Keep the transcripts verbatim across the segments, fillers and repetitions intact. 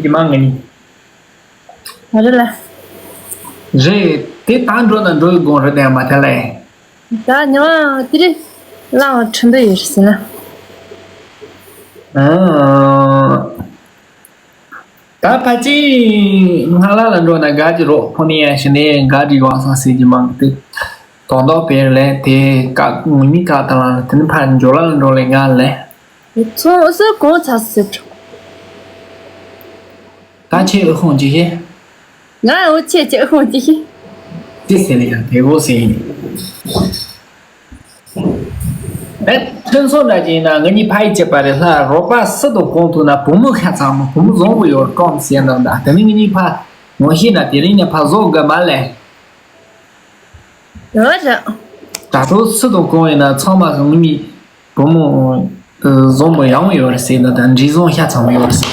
ཀྱི་མ་ང་ནི། ང་རེད་ལ། རེད། དེ་ད་འགྲོ་ན་འགྲོ་ཡི་དགོངས་རེད་དེ་མ་ཐལ་ལེ། ད་ཉི་མ་དེ་རིང་ལངས་ཁྲིན་ཏུ་ཡོད་ཟེར་ན། ཨ། ད་ཕ་ཅི་ང་ལ་ལ་འགྲོ་ན་དགའ་གི་རོགས་ཕོ་ནི་ཡ་ཞི་ནས་དགའ་གི་ཡོང་སང་ཟེར་གྱི་མང་དེ། དོན་དག་བེར་ལས་དེ་བཀག་ངུ་མི་བཀག་དང་ལ་དེ་ནི་ཕ་འཇོ་ལ་ལ་འགྲོ་ལས་ང་ལས། ཚོང་ཟོག་གོང་ཚ་ཟེར། ད་ཆེ་ཨུ་ཁོང་ཅི་ཤེས། ང་འུ་ཆེ་ཆེ་ཨུ་ཁོང་ཅི་ཤེས། ཅི་ཟེར་ལ་ཡང་དེ་གོ་ཟེར་ཡིན། ཨེ། ཁྲིན་སོ་འདྲ་ཅིག་ཡིན་ན་ང་གཉིས་ཕ་ཡི་བྱེད་པ་རེད་ལྷ་རོགས་པ་སུ་དང་གོང་ཐུག་ན་བུ་མོ་ཁ་ཚང་མ་བུ་མོ་བཟང་པོ་ཡོད་ཀོམ་ཟེར་འདང་ད་དེ་ནི་ང་གཉིས་ཕ་ངོ་ཤེས་ན་དེ་རིང་ནས་ཕ་བཟོ་དགོས་མ་ལས། ཡོད་རེད། ད་དུང་སུ་དང་གང་ཡིན་ན་ཚང་མ་ངོ་མི་བུ་མོ་བཟང་པོ་ཡང་ཡོད་རེད་ཟེར་ན་ད་འདྲི་བཟང་ཤ་ཚང་མ་ཡོད་རེད་ཟེར་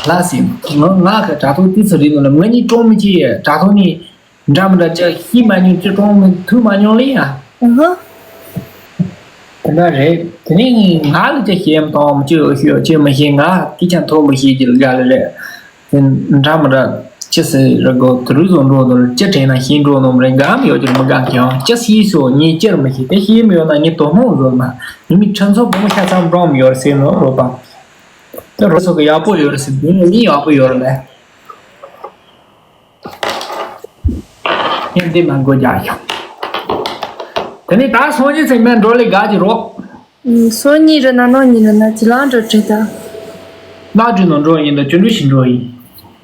ལ་ཟེར་ང་ང་གི་ད་དུང་དུས་ཚོད་རིང་ནོ་ལ་ང་གཉིས་གྲོང་མི་གཅིག་ཡོད་ད་དུང་ནི་འདྲ་མི་འདྲ་ཅི་ཤི་མ་མྱོང་ཅི་གྲོང་མི་ཐུག་མ་མྱོང་ལེ་ཡ། ཨ་ཧ། དེ་འདྲ་རེད་དེ་ནི་ང་ལ་ཅི་ཤེས་མ་དང་ཅི་ཡོད་ཤེས་ཡོད་ཅི་མ་ཤེས་ང་སྐད་ཆ་མཐོ་མི་ཤེས་ཀྱི་ལ་རེད། འདྲ་མི་འདྲ་ཅི་ཟེར་ར་གོ་དུ་རུ་བཟོ་འགྲོ་ནོར་ཅི་དྲན་ན་ཤེས་འགྲོ་ནོར་རེ་གམ་ཡོད་ཀྱི་མི་གང་ཀྱང་ཅི་ཤེས་སོ་ངས་ཅིར་མི་ཤེས་དེ་ཤེས་མི་ཡོད་ན་ངས་དོ་སྣང་བཟོ་མ་ངས་མི་ཁྲིན་ཚོ་བུ་མོ་ཤ་ཚང་འགྲོམ་ཡོད་ཟེར་ནོ་རོ་པ། དེ་རོ་སོ་གི་ཡག་པོ་ཡོད་ཟེར་བུ་མོ་མི་ཡག་པོ་ཡོད་ལེ། ངས་འདི་མ་འགོ་རྒྱག་ཤོག་དེ་ནས་ད་སོང་ཅི་ཚེ་མེད་འགྲོ་ལེ་དགའ་གྱི་རོགས། སོ་གཉིས་རེ་ན་ནོ་གཉིས་རེ་ན་ཇི་ལང་འགྲོ་བྲེ་ད། ནག་དྲི་ནོ་འགྲོ་ཡིན་ད་ཅུ་འགྲུལ་ཞིག་འགྲོ་ཡིན།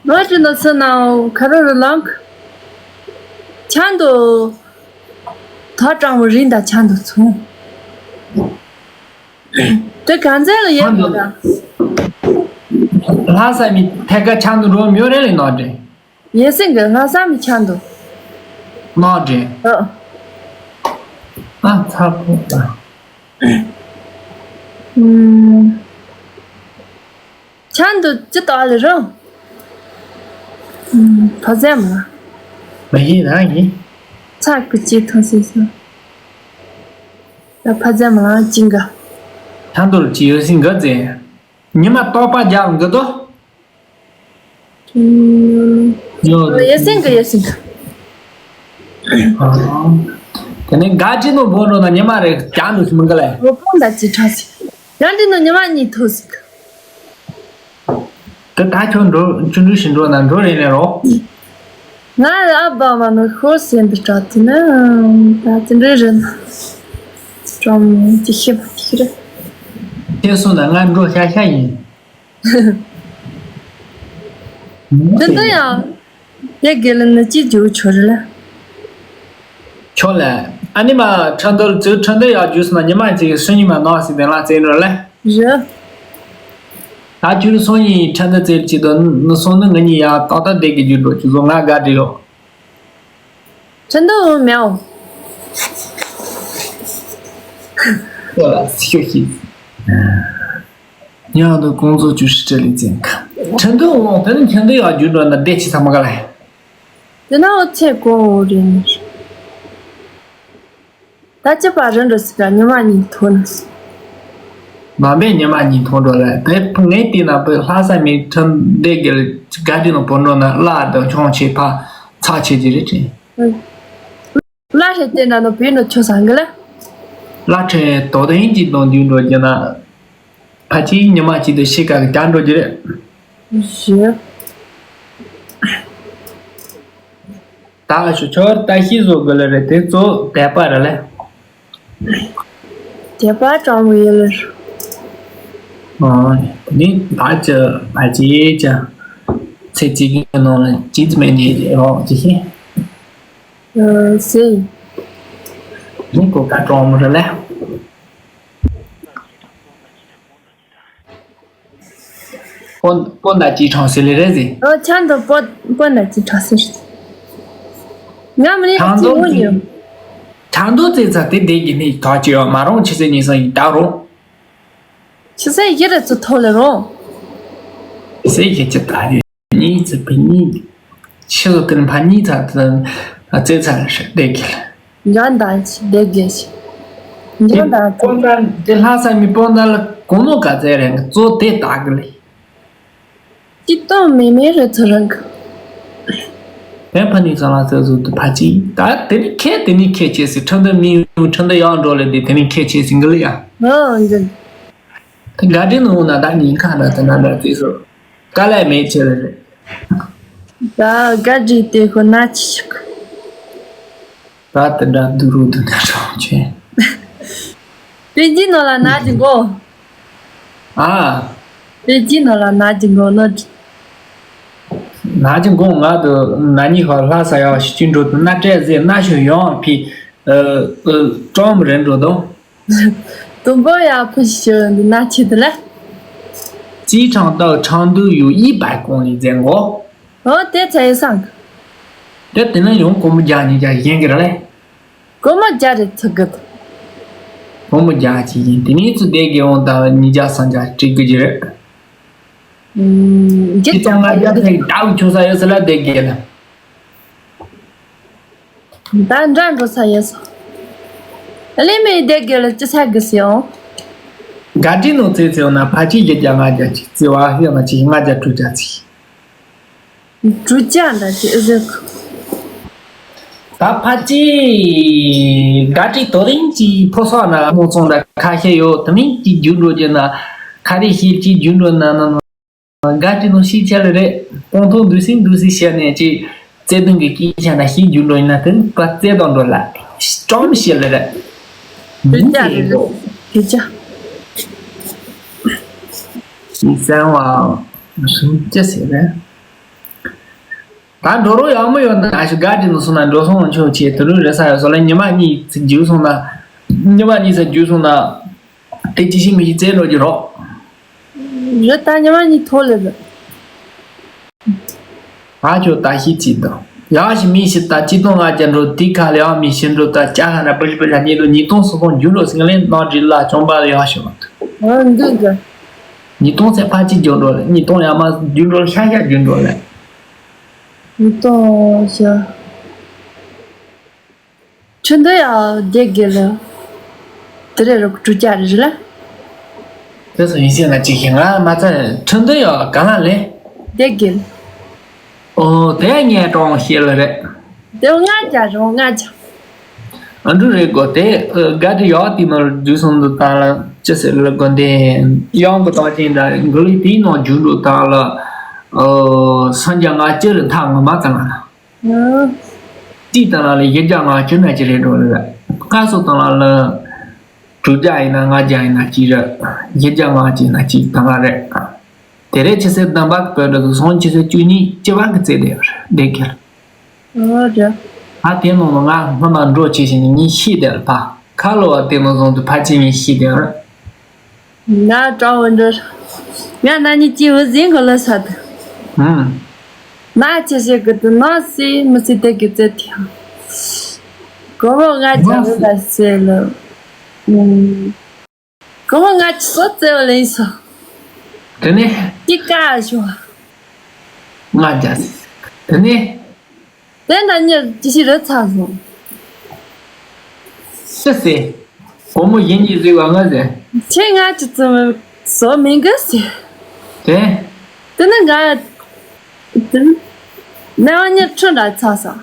ནག་དྲི་ནོ་སུ་ནའོ་ཁ་རོ་རུ་ལང་། ཆང་དུ། ད་གྲང་མོ་རིན་ད་ཆང་དུ་ཚོང་། དེ་ག་ཚད་ལ་ཡོད་མོ་ད། ལྷ་ས་མི་ཐད་ཀ་ཆང་དུ་འགྲོ་མྱོང་རེ་ལེ་ནག་དྲི། ཡེ་སེང་གི་ལྷ་ས་མི་ཆང་དུ། ནག་དྲི། ཨ། ཨ་ཚ་པོ་ད། ཆང་དུ་ཅི་ལྟ་ལེ་རོ། ཕ་ཟེ་མ། མ་ཡིན་ན་ཡིན། ཚ་ཀུ་ཅི་ཐོང་སི་སོ། ད་ཕ་ཟེ་མ་ལ་ཅི་འགའ། ཆང་དུ་ཅི་ཡོད་སི་འགའ་ཟེ། ཉི་མ་ཏོག་པ་རྒྱག་འགི་དོ། ཡོད། ཡེ་སེང་གི་ཡེ་སེང་གི། དེ་ནས་དགའ་ཅི་ནོ་བོ་འགྲོ་ན་ཉི་མ་རེ་རྒྱག་འདུག་མི་འགི་ལ། རོ་པོང་ད་ཅི་ཁྲ་སི། ཡང་འདི་ནོ་ཉི་མ་གཉིས་ཐོ་སི། དེ་ད་ཁྱོད་འགྲོ་ཆུ་འགྲུལ་ཞིག་འགྲོ་ན་འགྲོ་རེ་ནས་རོ། ང་ལ་ཨ་བ་མ་ནོ་ཤོར་སེ་འདི་དྲག་དེ་ན་ད་ཅི་འདྲ་རེད་ན། ཀྲོང་ཅི་ཤེས་པ་ཤི་རེད། དེ་སོང་ན་ང་འགྲོ་ཤ་ཤ་ཡིན། དེ་འདྲ་ཡང་། དེ་དགེ་ལ་ནི་ཅི་རྒྱུ་ཆོ་རེ་ལ། ཆོ་ལ། ཨ་ནི་མ་ཁྲ་འདོལ་ཙུ་ཁྲ་འདོལ་ཡག་རྒྱུ་སོང་ན་ཉི་མ་གཅིག་སུ་ཉི་མ་ནག་སི་དེ་ལ་ཙེ་ནོ་ལ། རེད། ད་ཁྱོད་སོང་ཡིན་ཁྲ་འདོལ་ཙེ་ཅི་དོ་ནི་སོང་ནི་ང་གཉིས་ཡང་ཏག་ཏག་བསྡད་ཀྱི་རྒྱུ་འགྲོ་ཁྱོད་ཚོ་ང་དགའ་འདྲི་ཡོད། ཁྲ་འདོལ་མེའོ། ཁྱོད་ལ་སུ་ཤོད་ཤིག་ཉག་དུ་ཀོང་ཚོ་བཅུ་ཧྲི་ཁྲི་ལི་ཙན་ཁ། ཁྲི་འདུ་འོང་དེ་ནི་ཁྲི་འདུ་ཡག་རྒྱུ་འགྲོ་ན་བསྡད་ཅི་ཚ་མ་ག་ལ། དེ་ན་འོ་ཚེ་གོ་འོ་རེད་ནི། ད་ཅི་པ་རི་འགྲོ་སི་ཀ་ཉི་མ་གཉིས་ཐོན་སི། མ་འབད་ཉི་མ་གཉིས་ཐོན་འགྲོ་ལ་དེ་ངས་བལྟས་ན་བུ་ལྷ་ས་མི་ཁྲི་འདེ་གེ་ལ་ག་དེ་ནང་བོར་འགྲོ་ན་བླ་དང་ཆུང་ཆེ་ཕ་ཚ་ཆེ་གི་རེད་དྲན། བླ་ཧྲེ་དེ་འདྲ་ནོ་བེ་ནོ་ཆོ་སང་གི་ལ། བླ་ཧྲེ་དོ་དེ་ཡིན་གྱི་གཏོང་རྒྱུ་འགྲོ་རྒྱུ་ན། ཕ་ཆེ་ཉི་མ་གཅིག་ཏུ་ཤི་ཀ་གི་བརྒྱ་འགྲོ་རྒྱུ་རེད། ཞེས། ད་ཞུ་ཆོར་ལྟ་ཤི་བཟོ་དགོས་ལ་རེད་དེ་གཙོ་དད་པ་རེད་ལ། དད་པ་དྲང་མོ་ཡིན་ལ། ཨོ། དེ་ནི་ད་ཅི་ཕ་ཆེ་ཅི། ཚེ་གཅིག་གི་ནང་ལ་གཅིག་མེད་ནས་རོགས་ཅི་ཤེས། ཨ་སེ། ནི་གོ་ཀ་གྲོང་མོ་རེད་ལ། སྤོན་སྤོན་ཟླ་གཅིག་གྲོང་སེ་ལེ་རེད་ཟེ། ཨོ་ཆང་དུ་སྤོན་སྤོན་ཟླ་གཅིག་གྲོང་སེ་རེད། ང་མི་ནི་ཆང་གཅིག་དུ་འོ་ཉོ། ཆང་དུ་ཙེ་ཚ་དེ་བསྡད་ཀྱི་ནི་ཐག་ཅི་ཡོད་མ་རུང་ཆི་ཟེ་ཉི་སང་ཡིན་ད་རུང་། ཆི་ཟེ་ཡི་རེ་ཚུ་ཐོ་ལེ་རུང་། ཟེ་ཡི་ཅི་ད་ཡོད། གཉིས་ཙི་བུ་གཉིས། ཕྱི་ལོ་དེར་ཕ་གཉིས་ཚ་དེ་རྩེ་ཚ་ཞིག་བསྡད་གི་ལ། འཇང་དང་ཞིག་བསྡད་གི་ཞིག་འཇང་དང་ཚ། དེ་ལྷ་ས་མི་སྤོན་ཟླ་ལ་གོང་ནོ་ག་ཚད་རེད་གཙོ་དེ་དག་གི་ལ། ཅི་གཏོང་མེད་མེད་རེད་ཚོ་རང་གི། དེ་ཕ་ནི་ཚང་ལ་ཚོད་ཚོད་དུ་ཕ་ཅི། ད་དེ་ནི་ཁྱེད་དེ་ནི་ཁྱེད་ཆེ་སི་ཁྲིམས་དུ་མི་ཡོང་ཁྲིམས་དུ་ཡང་འགྲོ་ལེ་དེ་དེ་ནི་ཁྱེད་ཆེ་སི་འགི་ལི་ཡ། ཨོ་འདི། དེ་ག་དྲིན་ནོ་ན་ད་ཉིན་ཁ་ན་དེ་ན་འདྲ་ཙི་སོ། དཀའ་ལས་མེད་ཆེ་རེད། ད་ག་དྲིན་དེ་ཁོ་ན་ཅི་ཞིག་ད་དེ་འདྲ་སྡུག་རུ་དུ་འདྲ་གྲོང་ཆེ། པེ་ཅིན་ནོ་ལ་ན་ཅི་གོ། ཨ། པེ་ཅིན་ནོ་ལ་ན་ཅི་གོ་ནོ། ན་ཅི་གོ་ང་དུ་ན་ནི་ཧ་ལྷ་ས་ཡ་ཤི་ཅིན་འགྲོ་དུ་ན་ཏྲེ་ཟེ་ན་ཤོ་ཡོང་ཕི། ཨ། ཨ། ཀྲོམ་རེ་འགྲོ་དོ། དུམ་བུ་ཡ་ཕུ་ཤི་འདི་ན་ཆི་དུ་ལེ། ཙི་ཁྲང་ཏའོ་ཁྲང་དུ་ཡུ་ཡི་བའི་ཀོང་ལི་ཛེ་གོ། ཨོ་དེ་ཚ་ཡི་སང་། དེ་དེ་ན་ཡོང་སྒོར་མོ་བརྒྱ་ཉིས་བརྒྱ་ཡན་གི་ར་ལེ། སྒོར་མོ་བརྒྱ་རེ་ཚུགས་གི། སྒོར་མོ་བརྒྱ་ཅིག་ཡིན་དེ་ནས་ཚུ་བསྡད་དགེ་འོང་དང་ཉིས་བརྒྱ་སང་བརྒྱ་སྤྲད་དགོས་ཀྱི་རེད། ཨུམ། ཁྱེད་ཚང་ང་རྒྱབ་ཚེ་ད་བུ་ཆུང་ས་ཡོད་ས་ལ་བསྡད་དགེ་ལ། ད་འདྲ་འགྲོ་ས་ཡོད་ས། ལེ་མེ་བསྡད་དགེ་ལ་ཅི་ས་དགེ་སི་ཡོང་། ག་དྲིན་ནོ་ཚེ་ཚེ་ཡོང་ན་ཕ་ཅི་བརྒྱད་བརྒྱ་ལྔ་བརྒྱ་ཅིག་བརྩི་བ་ཧི་ཡ་མ་ཅིག་ལྔ་བརྒྱ་དྲུག་བརྒྱ་ཅིག་དྲུག་བརྒྱ་འདྲ་ཅིག་ཨེ་ཟེར་གི། ད་ཕ་ཅི་ག་དྲིན་དོ་རིང་ཅིག་ཕོ་སོགས་ན་མོ་ཚོང་ད་ཁ་ཤས་ཡོད་དེ་མིན་ཅིག་རྒྱུ་འགྲོ་རྒྱུ་ན་ཁ་རེ་ཤེས་ཅིག་རྒྱུ་འགྲོ་ན་ན་ན། དགའ་སྤྲོ་ནོ་ཤི་ཆ་ལེ་རེད། སྤོང་ཐོག་འདུས་སེ་འདུས་སེ་བཤད་ནས་ཅི། བརྩེ་དུང་གི་སྐད་ཆ་ན་ཤི་རྒྱུ་འགྲོ་ཡིན་ན་དེ་པ་བརྩེ་དང་འགྲོ་ལ། སྐྲོམ་ཤི་ལེ་རེད། དེ་ཅག་རེད། དེ་ཅག་ཤི་གསང་བ། སུམ་ཅི་ཟེར་རེད། ད་འགྲོ་རོགས་ཡག་མོ་ཡོད་ན་ཨ་ཤི་དགའ་སྤྲོ་ནོ་སོང་ན་འགྲོ་སོང་ཆོག་ཆེ་དུ་རུ་རེ་ས་ཡོད་སོ་ལ་ཉི་མ་གཉིས་ཚིག་རྒྱུ་སོང་ན། ཉི་མ་གཉིས་ཚིག་རྒྱུ་སོང་ན། དེ་ཅི་ཞིག་མི་ཞིག་བཙལ་འགྲོ་རྒྱུ་རོགས། རེད་ད་ཉི་མ་གཉིས་ཐོག་ལེ་རེད། ཨ་ཅོ་ད་ཤི་ཅི་དང་། ཡང་ཞིག་མི་ཞིག་ད་ཅི་དང་ང་ཅན་འགྲོ་དེ་ཁ་ལེ་ཡང་མི་ཞིག་འགྲོ་ད་ཅ་ཁ་ན་པི་ཤི་པི་ལ་ཉེ་དུ་ཉིས་སྟོང་སོ་སོ་འཇུ་ལོ་སིང་ལེ་ནག་དྲི་ལ་ཅོང་པ་ལ་ཡང་ཞིག་མ་ཐུ། ཨ་འདི་འདི། ཉིས་སྟོང་ཚེ་ཕ་ཅི་འཇུ་འགྲོ་ལེ་ཉིས་སྟོང་ཡང་མ་འཇུ་འགྲོ་ལེ་ཤ་ཤ་འཇུ་འགྲོ་ལེ། ཉིས་སྟོང་ཤ། ཁྲི་འདི་ཡང་བསྡད་དགེ་ལ། དེ་རེ་རུ་གྲུ་ཅག་རེ་རེ་ལ། དེ་སོ་ཡིན་ཤེས་ན་ཅིག་ཤེས་ང་མ་ཚད་ཁྲི་འདི་ཡང་ག་ལ་ལེ། བསྡད་དགེ་ལ། ཨོ་དེ་ངས་གྲོང་ཤེས་ལ་རེད། དེ་ལྔ་བརྒྱ་རུང་ལྔ་བརྒྱ། ཨ་འབྲུ་རེ་གོ་དེ་དགའ་དྲི་ཡག་དེ་ནོར་རྒྱུ་སོང་དུ་བཏང་ལ་ཅི་ཟེར་ལ་དགོན་སྡེ་ཡང་གི་བཏང་ཅིང་འདྲ་གི་ལི་དེའི་ནང་རྒྱུ་འགྲོ་བཏང་ལ། ཨོ་སང་རྒྱ་ང་ཅི་རུ་ཐག་ངོ་མ་ཙམ་ལ། གཅིག་དང་ལ་ལ་བཞི་བརྒྱ་ལྔ་བཅུ་ན་གཅིག་རེད་འགྲོ་ལ། སྔ་སོ་དང་ལ་ལ་དྲུག་བརྒྱ་ཡིན་ན་ལྔ་བརྒྱ་ཡིན་ན་གཅིག་རེད། བཞི་བརྒྱ་ལྔ་བཅུ་ཡིན་ན་གཅིག་དང་ལ་རེད། དེ་རེད་ཆི་སེ་བདམས་པ་གི་བོད་འགྲོ་དུ་སོང་ཆི་སེ་བཅུ་གཉིས་ལྕི་བ་གི་རྩེ་བསྡད་པ་རེད་བསྡད་ཁྱེར། ཨོ་རེད། ཨ་དེ་ནང་ལ་ང་སྔོན་མ་འགྲོ་ཆེ་ཞིང་ཉིན་ཤི་བསྡད་ལ་ཕ་ཁ་ལོ་བ་དེ་ནང་བཟུང་དུ་ཕ་ཆེ་ཉིན་ཤི་བསྡད་རེད། ང་གྲོགས་འདྲ། ང་ན་ནི་ཅི་བུ་ཟིན་གོ་ལ་ས་དུ། ཧུམ། ན་ཆེ་ཤེ་གི་དུ་ན་སི་མི་སི་དེ་གི་ཙེ་ཐི་ཧ། གོ་བོ་ང་ཅ་བུ་ལ་སེ་ལ། ཧུམ། གོ་བོ་ང་ཅི་སོ་ཙེ་བ་ལེ་སོ། དེ་ནི། ཅི་ཀ་ཤོ། ང་ཅ་སི། དེ་ནི། དེ་འདྲ་ཉེར་ཅི་ཞིག་རེད་ཚ་སོང་། སི་སི། སྒོར་མོ་གཞན་གྱིས་བཟོས་པ་ང་ཟེར། ཁྱེད་ང་ཅི་ཙམ་བཟོ་མི་འགི་ཟེར། དེ། དེ་ནི་ང་། དེ་ནི། ནས་བ་ཉེར་ཁྲི་འདྲ་ཚ་སོང་།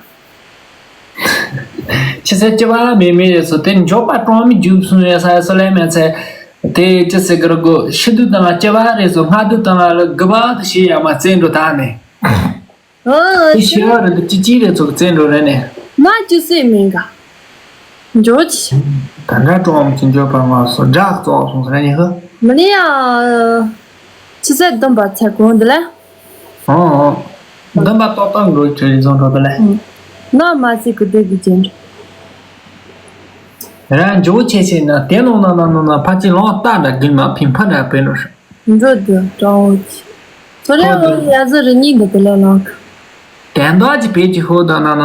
ཁྱི་སེ་ལྕི་བ་མེད་མེད་རེད་སོ་དེ་མགྱོགས་པ་གྲོང་མི་རྒྱུག་སོང་ཡ་ས་ཡ་སོ་ལས་མེད་ཚེ། དེ་ཅི་སེ་གི་རུ་གོ་ཤི་དུས་དང་ལྕི་བ་རེད་སོ་སྔ་དུས་དང་ལ་དགུ་པ་དུ་ཤི་ཡ་མ་བཙན་འགྲོ་ད་ནས། ཨོ། དེ་ཤི་ཡ་རེད་དུ་ཅི་ཅི་རེད་ཚོ་བཙན་འགྲོ་རེད་ནས། མ་ཅི་སེ་མིན་ག་འགྱོ་ཅི། ད་འདྲ་གྲོང་ཅི་འགྱོ་པ་ང་སོ་དགྲ་བཙོག་སོང་ཟེར་ནས་ཧ། མི་ལི་ཡ། ཆི་ཟེར་སྡོམ་པ་ཚེ་གོང་འདི་ལ། ཨོ་ཨོ། འདོན་པ་ཏོག་ཏོག་འགྲོ་ཁྱོད་རི་ཚོང་འགྲོ་དོ་ལེ། ང་མ་སི་ཀུ་དེ་གི་ཅན། རང་འཇོ་ཆེ་ཆེ་ན་དེ་ནོ་ན་ན་ནོ་ན་ཕ་ཅི་ལོང་ལྟ་འདྲ་གིན་མ་ཕིན་ཕ་འདྲ་པེ་ནོ་ཧྲ། འགྲོ་དུ་ཀྲང་འོ་ཅི། ཚོ་རེ་འོ་ཡ་ཟི་རི་གཉིས་འདི་དེ་ལ་ལོང་གི། དེ་འདྲ་ཅི་པེ་ཅི་ཧོ་ད་ན་ན་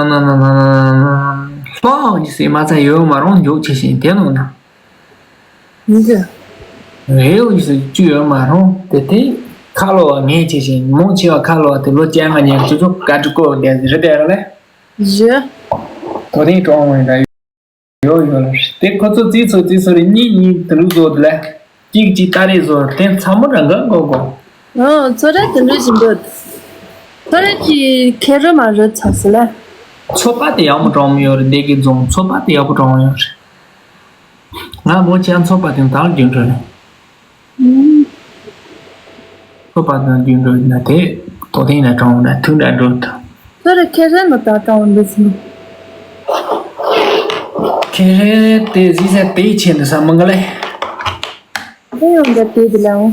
ལོང་ཅི་སེ་མ་ཚ་ཡོད་མ་རུང་འཇོ་ཆེ་ཆེ་དེ་ནོ་ན། འདི། རེའུ་ཡིས་བཅུ་ཡོད་མ་རུང་དེ་དེ་ཁ་ལོ་བ་ངས་བྱེད་བཞིན་མོ་ཆེ་བ་ཁ་ལོ་བ་དེ་ལོ་བཅོ་ལྔ་ཉན་བཅུ་ཚོ་ཀ་ཀྲི་ཀོ་བ་རྒྱལ་རི་དེ་ར་ལེ། བཞི། དོ་རིང་ཀྲོང་བའི་འདྲ་ཡོད་ཡོད་ལ་དེ་ཁོ་ཚོ་རྩིས་ཚོ་རྩིས་ཚོ་རེ་གཉིས་གཉིས་དུ་ལུག་བཟོ་དེ་ལེ། གཅིག་གཅིག་ཏ་རེ་བཟོ་དེ་ཚ་མོ་ར་འགའ་འགོ་གོ། ཨོ། ཚོ་ར་དེ་འདྲ་ཞིག་འདུག་ཚོ་ར་གི་ཁེ་རུ་མ་རུ་ཚ་སི་ལ། ཚོ་པ་དེ་ཡག་མོ་གྲོང་མོ་ཡོད་རེད། འདི་གི་རྫོང་ཚོ་པ་དེ་ཡག་པོ་གྲོང་མོ་ཡོད་རེད། ང་མོ་ཅན་ཚོ་པ་དེ་དང་རྒྱུན་འགྲོ་ནས། ཨུམ། ཚོ་པ་དང་རྒྱུན་འགྲོ་ན་དེ་ཏོ་ཐེངས་ན་གྲོང་མོ་ན་ཐུག་འདྲ་འགྲོ་ཐུབ། ཚོ་ར་ཁེ་རེ་མ་ད་གྲོང་མོ་འདི་ཚོ། ཁེ་རེ་དེ་ཟི་ཟེ་དེ་ཆེ་འདི་ས་མང་ག་ལེ། ཁོ་ཡོང་འདྲ་དེ་དེ་ལའོ།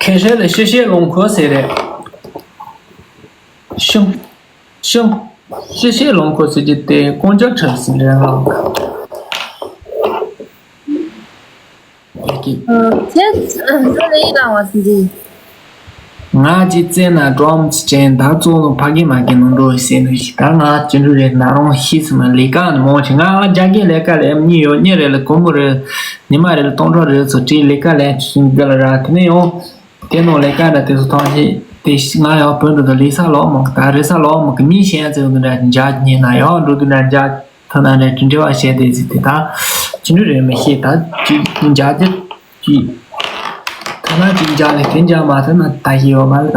ཁེ་ཧྲེ་ལ་ཤི་ཤེ་ལོང་ཁོ་ཟེར་རེད། ཤུམ། ཤུམ། ཤི་ཤེ་ལོང་ཁོ་ཟེར་གྱི་དེ་ཀོང་ཇོ་ཁྲི་ཟེར་རེད་ལ། ཁྱེད་ཁྱེད་ལ་ཡིད་ལ་བ་ཟིན་གྱི། ང་ཅི་བཙན་ན་འགྲོམ་ཅི་ཅན་ད་གཙོ་བོ་ཕ་གི་མ་གི་ནང་འགྲོ་ཟེར་ནས་ཤི། ད་ང་ཅི་འགྲུ་རེད་ན་རུང་ཤི་སི་མ་ལས་ཀ་ནི་མང་ཆེ་ང་རྒྱ་སྐད་ལས་ཀ་ལས་གཉིས་ཡོད། གཉིས་རེད་ལ་སྒོར་མོ་རེད། ཉི་མ་རེ་ལ་སྟོང་ཕྲག་རེ་ཚོ་བྲིས་ལས་ཀ་ལས་ཤིང་འདི་ལ་ར་དེ་ནས་ཡང་དེ་ནང་ལས་ཀ་འདྲ་དེ་ཚོ་ཐོག་ཞིག་དེ་ང་ཡང་བོད་འགྲོ་དུ་ལས་ས་ལོག་མོ་ད་རེ་ས་ལོག་མོ་གི་མི་གཞན་ཚོ་འདི་འདྲ་འཇག་ཉེ་ན་ཡང་འགྲོ་དུ་འདྲ་འཇག་ཐ་ན་འདྲ་དྲི་འདྲི་བ་བཤད་དེ་ཟིག་དེ་ད་ཅི་འདྲ་རེད་མི་ཤེས། ད་ཅི་འཇག་དེ་ཅི་ཐ་ན་ཅི་འཇག་ལས་དེ་འཇག་མ་ཐུབ་ན་ད་ཤེས་ཡོད་མ་རེད་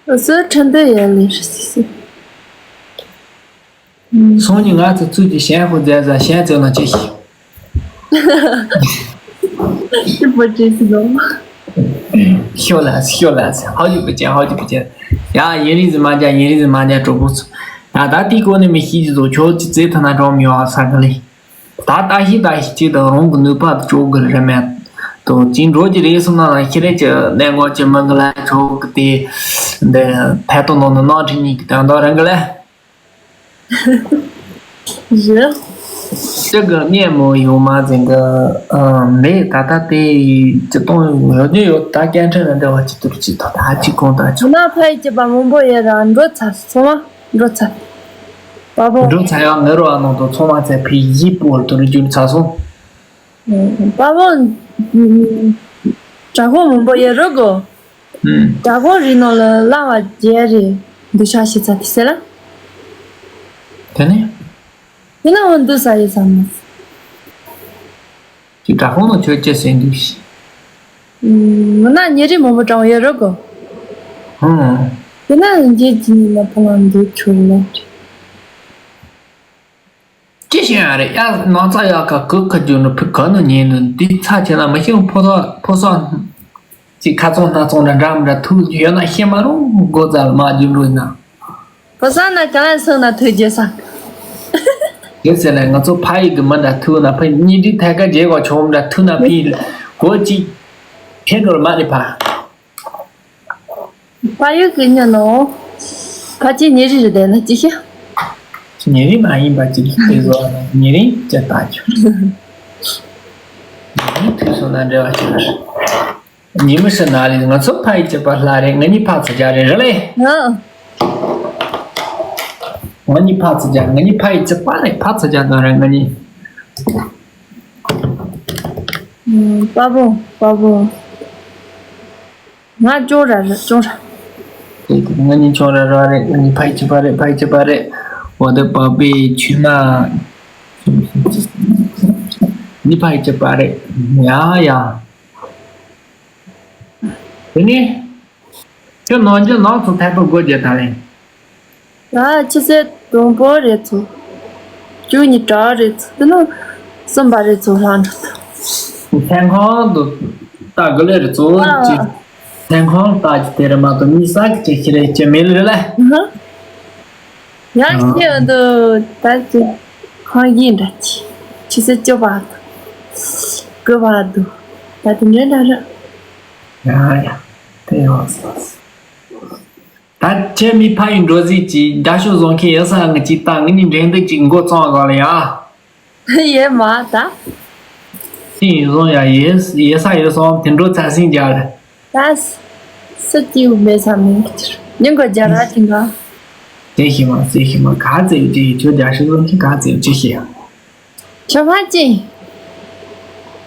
ད། སུ་ཁྲིན་ཏུ་ཡ་ལི་ཧྲི་སི་སི། སང་ཉིན་ང་ཚོ་ཚུལ་གྱི་གཞན་ཧུ་མཛད་ཟ་གཞན་ཚོ་ན་ཅི་ཞིག་ཤི་པོ་ཅི་སི་ལོ། ཤོ་ལ་ཤོ་ལ་ཧའོ་ཡུ་པ་ཅན་ཧའོ་ཡུ་པ་ཅན། ཡ་ཡིན་རིང་ཟི་མ་ཇ་ཡིན་རིང་ཟི་མ་ཇ་གྲོགས་པོ་ཚོ། ད་ད་དེའི་སྐོར་ནས་མི་ཤེས་ཀྱི་བཟོ་ཆོག་ཅི་ཙེ་ཐ་ན་གྲོང་མི་ཡོང་ས་གི་ལི། ད་ལྟ་ཞིག་ད་ཞིག་ཅིག་དང་རང་གི་ནུས་པ་དུ་ཆོག་གི་རེད་མེད་དུ་ཅིག་འགྲོ་གི་རེད་སོང་ན་ལ་ཤི་རེད་ཀྱི་གནས་ངོ་ཅི་མི་གི་ལ་ཆོག་གི་དེ་འདི་ཐད་གཏོང་ནང་ནས་ནང་ཁྲིད་ཉིད་ཀྱི་དོན་དག་རང་གི་ལས། རེད། ཅི་གི་གནས་མོ་ཡོང་མ་ཟིན་གི། མེད་ད་ལྟ་དེ་ཅི་གཏོང་ཡོད་རྒྱུ་ཡོད་ད་སྐད་འཕྲིན་ལ་འབྲེལ་བ་ཅི་ཐུབ་ཅི་ཐུབ་ད་ཅི་གོང་ད་ཆོག་ང་ཕ་ཡི་སྐྱེས་པ་མང་པོ་ཡོད་ར་འགྲོ་ཚར་སོང་བ་འགྲོ་ཚར། པ་པོ། འགྲོ་ཚར་ཡང་ངེ་རོ་ཨ་ནང་དུ་ཚོང་མ་ཚད་ཕི་ཡི་པོར་དུ་རུ་རྒྱུར་ཚར་སོང་། པ་པོ། དྲ་གོང་མང་པོ་ཡོད་རོ་གོ། ཨུམ། དྲ་གོང་རི་ནང་ལ་གླང་བ་རྒྱལ་རེ་འདུ་ཤག་ཤི་ཚ་དེ་ཟེར་ལ། དེ་ནས། དེ་ན་འོ་འདུ་ས་ཡོད་ས་མ། ཅི་དྲ་གོང་ནང་ཆོས་ཅི་ཟེར་འདུག་ཤི། ཨུམ། མི་ན་ཉེ་རི་མང་པོ་གྲང་ཡོད་རོ་གོ། ཧུམ། དེ་ན་རྒྱལ་གྱི་ཉི་མ་ཕ་ང་འདུ་ཆོག་ལ། ཅི་ཞིག་ཡང་རེད་ཡ། ནང་ཚ་ཡག་ག་གི་ཁ་རྒྱུ་ནི་ཕི་ག་ནི་ཉན་ནི་འདི་ཚ་ཆེ་ན་མི་ཤེས་ཕོ་ཐོག་ཕོ་སོག་ཅིག་ཁ་ཚོང་སྣ་ཚོང་འདྲ་འདྲ་མི་འདྲ་ཐུག་ཡོད་ན་ཤེས་མ་རུང་སྒོ་རྩ་ལ་མ་རྒྱུ་འགྲོ་ཡིན་ན། ཕོ་སོག་ན་ག་ལ་སོང་ན་ཐུག་རྒྱུ་ས། དེ་ཟེར་ལས་ང་ཚོ་ཕ་ཡི་གི་མི་འདྲ་ཐུག་ན་ཕི་གཉིས་འདྲི་ཐད་ཀ་རྗེས་གོ་ཆོག་མི་འདྲ་ཐུག་ན་ཕི་གོ་ཅིག་ཕེ་འགྲོ་མ་རེད་ཕ། ཕ་ཡུལ་གྱི་ཉོ་ནོ། ཕ་ཅི་ཉེ་རི་རི་དེ་ན་ཅི་ཤི། ཉེ་རི་མ་ཡིན་པ་ཅི་ལི་དེ་བཟོ་ཉེ་རི་ཅི་ལྟ་ཆུ། ཉེ་རི་དུས་སོ་ན་འབྲེལ་བ་ཆེ་བར། ཉི་མ་ཤི་ན་ལི་ང་ཚོ་ཕ་ཡི་སྐྱེས་པ་ལྷ་རེད། ང་གཉིས་ཕ་ཚ་རྒྱ་རེད་རེད་ལེ། ང་གཉིས་ཕ་ཚ་རྒྱ་ང་གཉིས་ཕ་ཡི་སྐྱེས་པ་རེད། ཕ་ཚ་རྒྱ་དང་རེད་ང་གཉིས། པ་བོ་པ་བོ། ང་ཅོ་ར་ར་ཅོ་ར། ང་གཉིས་ཅོ་ར་ར་རེད། ང་གཉིས་ཕ་ཡི་སྐྱེས་པ་རེད། ཕ་ཡི་སྐྱེས་པ་རེད། འོ་དེ་པ་པའི་ཆུ་ན། གཉིས་ཕ་ཡི་སྐྱེས་པ་རེད། ཡ་ཡ། དེ་ནས། ཁྱོད་ནང་ཆོས་ནང་ཚོ་ཐད་པ་སྒོ་རྒྱག་ད་ལེ། ང་ཆུ་ཚོད་དང་པོ་རེད་ཚོ། བཅུ་གཉིས་གྲྭ་རེད་ཚོ། དེ་ནས་གསུམ་པ་རེད་ཚོ་ལྷག་འགྲོ་ཐལ། མཚན་ཁང་དུ་ལྟ་དགོས་ལེ་རེད་ཚོ། ཨ། ཅི། མཚན་ཁང་ལྟ་ཅི་དེ་རེད་མ་གཏོགས་མི་ས་གི་ཅི་ཞིག་རེད་ཅི་མེད་ལེ་རེད་ལེ། ཧ། ཡང་ཤེས་འདུག་ད་ཅི་ཁང་གི་འདྲ་ཅི། ཆུ་ཚོད་བཅུ་པ་འདུག་དགུ་པ་འདུག་ད་དེ་འདྲ་འདྲ་རེད། ཡ་ཡ། དེ་ཡོད་སོང་། ད་ཁྱེད་མི་ཕ་ཡི་འགྲོ་ཟིག་ཅིག་རྒྱ་ཤོག་བཟོ་མཁན་ཡོད་ས་ང་ཅིག་ད་ངི་ནི་འགྲན་བསྡུར་ཅིག་མགོ་བཙོང་ག་ལ་ཡ། ཡེ་མ་ད། ཅི་ཡིན་བཟོ་ཡ་ཡེ་ཡེ་ས་ཡོད་སོང་དེ་འགྲོ་ཚ་སིང་རྒྱ་རེད། ད་སི་ཅིའུ་མེ་ས་མིན་གྱིར་ཉིན་གོ་རྒྱ་ར་ཅིང་ག་ཅེ་ཤི་མ་ཅེ་ཤི་མ་ག་ཙེ་ཅེ་ཁྱོད་རྒྱ་ཤོག་བཟོ་མཁན་ག་ཙེ་ཅེ་ཤི་ཡ། ཁྱོད་ཕ་ཅི།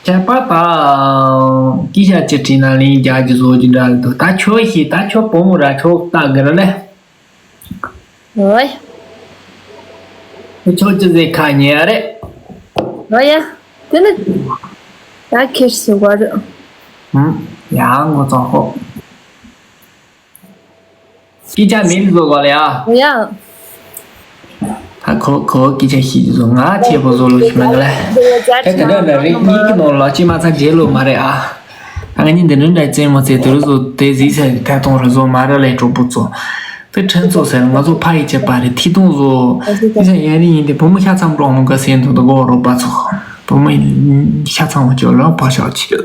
ཁྱད་པར་དང་། སྐད་ཆ་ཅི་དྲིས་ན་ལན་རྒྱག་རྒྱུ་བཟོ་རྒྱུ་འདྲ་འདུག་ད་ཁྱོད་ཤེས་ད་ཁྱོད་བུ་མོ་ར་ཁྱོད་ལྟ་དགོས་ར་ལེ། ཨོའི། ཁྱོད་ཅི་ཟེར་ཁ་ཉེ་ཡ་རེད། ཨོ་ཡ། དེ་ནི། ད་ཁེར་སི་བར། ཧུམ། ཡང་ངོ་ཚ་ཧོ། སྐད་ཆ་མིན་བཟོ་ག་ལ་ཡ། ཡ། ད་ཁོ་ཁོ་སྐད་ཆ་ཤིག་བཟོ། ང་ཆེ་པོ་བཟོ་ལོ་ཞིག་མ་ག་ལ། ད་དེ་འདྲ་འདྲ་རིགས་གཉིས་ཀྱི་ནང་ལ་ཅི་མ་ཚ་རྗེས་ལོ་མ་རེད་ཨ། ད་ང་གཉིས་འདི་འདྲ་འདྲ་རྩེད་མོ་རྩེ་དུས་བཟོ་དེ་གཟིགས་ས་ཐད་གཏོང་རེ་བཟོ་མ་རེད་ལས་གྲོགས་པོ་ཚོ། དེ་ཕྲན་ཚོགས་ཟེར་ང་ཚོ་ཕ་ཡི་བྱེད་པ་རེད་ཐིག་སྟོང་བཟོ། དེ་ཚ་ཡན་རིང་ཡིན་ཏེ་བུ་མོ་ཤ་ཚ་འགྲོ་མོ་ག་སེན་དུ་དུ་གོ་རོགས་པ་ཚོ། བུ་མོ་ཤ་ཚ་བ་ཅོ་ལ་ཕ་ཤག་ཆེ།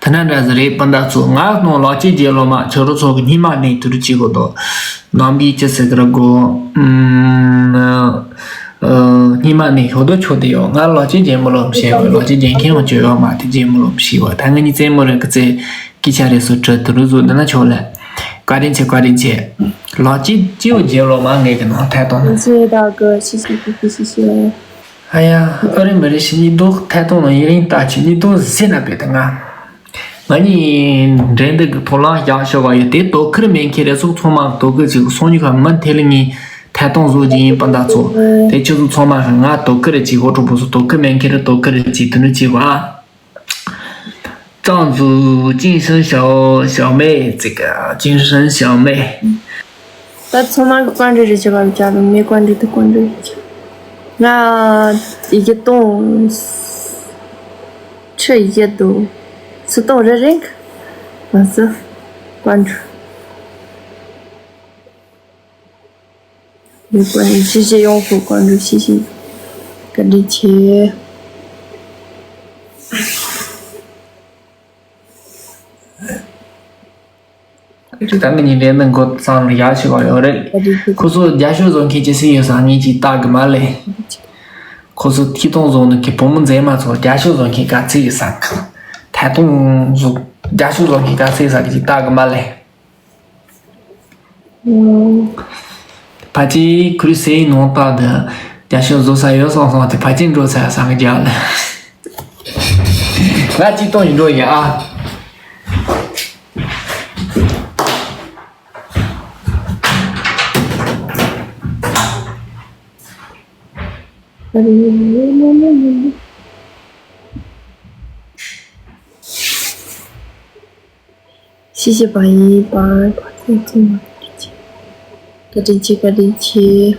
ད་ན་འདྲ་ཟེར་རེད་པ་འདྲ་ཚོ། ང་ནོ་ལག་ཅི་རྗེས་ལོ་མ་ཁྱོད་རོ་ཚོ་གི་སྙི་མ་ནས་དུ་རུ་ཅི་གོ་དོ། ནམ་གི་ཅི་ཟེར་གི་ར་གོ། སྙི་མ་ནས་ཞོ་དོ་ཆོ་དེ་ཡོ། ང་ལག་ཅི་རྗེས་མོ་ལོ་མི་ཤེས་བ། ལག་ཅི་རྗེས་མཁན་མ་བཅོས་ཡོ་མ་དེ་རྗེས་མོ་ལོ་མི་ཤེས་བ། ད་ང་གཉིས་རྩེད་མོ་རེད་གི་རྩེ། སྐད་ཆ་རེ་སོ་དྲི་དུ་རུ་བཟོ་འདི་ན་ཆོག་ལེ། བཀའ་དྲིན་ཆེ། བཀའ་དྲིན་ཆེ། ལག་ཅི་ཅི་ཡོ་རྗེས་ལོ་མ་ངས་གི་ནང་ཐད་གཏོང་། ཟེ་ད་གི་ཤི་ཤི་ཤི་ཤི་ཤི། ཨ་ཡ། ཨ་རི་མི་རི་ཤི་གཉིས་དུ་ཐད་གཏོང་ལ་ཡི་རིང་ལྟ་ཆུ་གཉིས་དུ་ཟེ་ན་པེ་ད་ང་། ང་གཉིས་འགྲན་བསྡུར་གི་ཐོག་ལ་བཞག་ཤོག་ག་ཡོད་དེ་དོ་ཁུར་མེད་མཁན་རེ་སོགས་ཚང་མ་དོ་ཁུར་ཅིག་སོང་ཉི་ཁ་མི་དེ་ལ་ངས་ཐད་གཏོང་བཟོ་རྒྱུ་ཡིན་པ་འདྲ་ཚོ། དེ་ཁྱོད་ཚོ་ཚང་མ་ང་དོ་ཁུར་ཅིག་འོ་གྲོགས་པོ་ཚོ་དོ་ཁུར་མེད་མཁན་རེ་དོ་ཁུར་ཅིག་དུ་ནུ་ཅིག་བ། 藏族晋升小小妹，这个晋升小妹。 ད་ཚང་མ་གི་བཀའ་འདྲི་རེ་བྱེད་པ་བྱ་རུང་མི་བཀའ་འདྲི་དུ་བཀའ་འདྲི་རེ་བྱེད། ང་ཡི་གེ་གཏོང་། ཁྲི་ཡི་གེ་དུ་སུ་གཏོང་རེ་རེད། ང་ཚོ་བཀའ་འདྲི། ལེགས་པར་ཡིན། ཤེས་བྱའི་ཡོང་སུ་བཀའ་འདྲི་ཤེས་བྱའི་བཀའ་འདྲི་ཆེ། ཁྱོད་ད་ངི་ཉིན་རེ་ནི་འགོ་བརྩམས་ལ་ཡག་ཤོས་པ་ཡོད་རེད། བཀའ་འདྲི་ཆེ། ཁོ་ཚོ་རྒྱ་ཤོད་བཟོ་མཁན་ཅི་སྲིད་ཡོད་ས་ངས་ཅིག་བལྟ་གི་མ་ལེ། ཁོ་ཚོ་ཐིག་སྟོང་བཟོ་ནི་གི་བུ་མོ་མཛེས་མ་ཚོ་རྒྱ་ཤོད་བཟོ་མཁན་ག་ཚིག་ཡོད་ས་གི། ཐད་གཏོང་བཟོ་རྒྱ་ཤོད་བཟོ་མཁན་ག་ཚིག་ཡོད་ས་གི་ཅིག་བལྟ་གི་མ་ལེ། ཕ་ཅི་ཁུ་རི་སེའི་ནང་ལྟ་དུ་རྒྱ་ཤོད་བཟོ་ས་ཡོད་སོང་སོང་དེ་ཕ་ཅི་འགྲོ་ས་ས་གི་རྒྱ་ལ། ང་ཅི་གཏོང་ཡིན་འགྲོ་ཡིན་ཨ། ཤི་ཤི་པ་ཡིན་པར་བཀའ་དྲིན་ཆེ། བཀའ་དྲིན་ཆེ། བཀའ་དྲིན་ཆེ།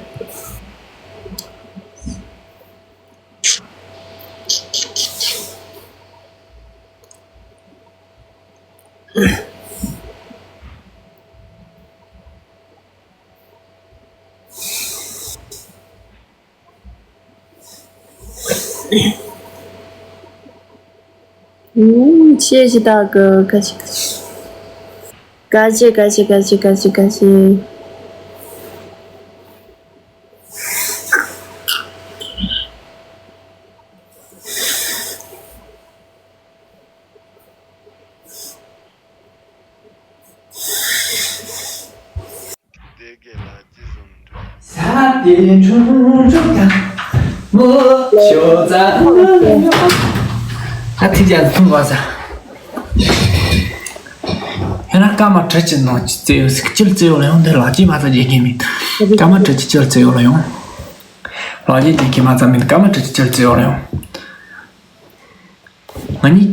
ཤེས་ཤི་ད་ག་ག་ཤི་ག་ཤི་ག་ཤི་ག་ཤི་ག་ཤི། ས་དེ་ཁྲུང་ཁྲུང་དང་མོ་ཤོ་ཙ་ཨ་ཐི་ཅག་ཐུང་བ་ས། ཡང་ན་སྐར་མ་དྲུག་ཅུ་ནང་ཅི་རྩེ་ཡོད་ཟིག་ཅིལ་རྩེ་ཡོད་ལ་ཡོང་དེ་ལག་ཅི་མ་ཚ་རྒྱལ་ཁྱིམ་མིན། སྐར་མ་དྲུག་ཅུ་ཅིལ་རྩེ་ཡོད་ལ་ཡོང་། ལག་ཅི་རྒྱལ་ཁྱིམ་མ་ཚ་མིན་སྐར་མ་དྲུག་ཅུ་ཅིལ་རྩེ་ཡོད་ལ་ཡོང་། ང་གཉིས་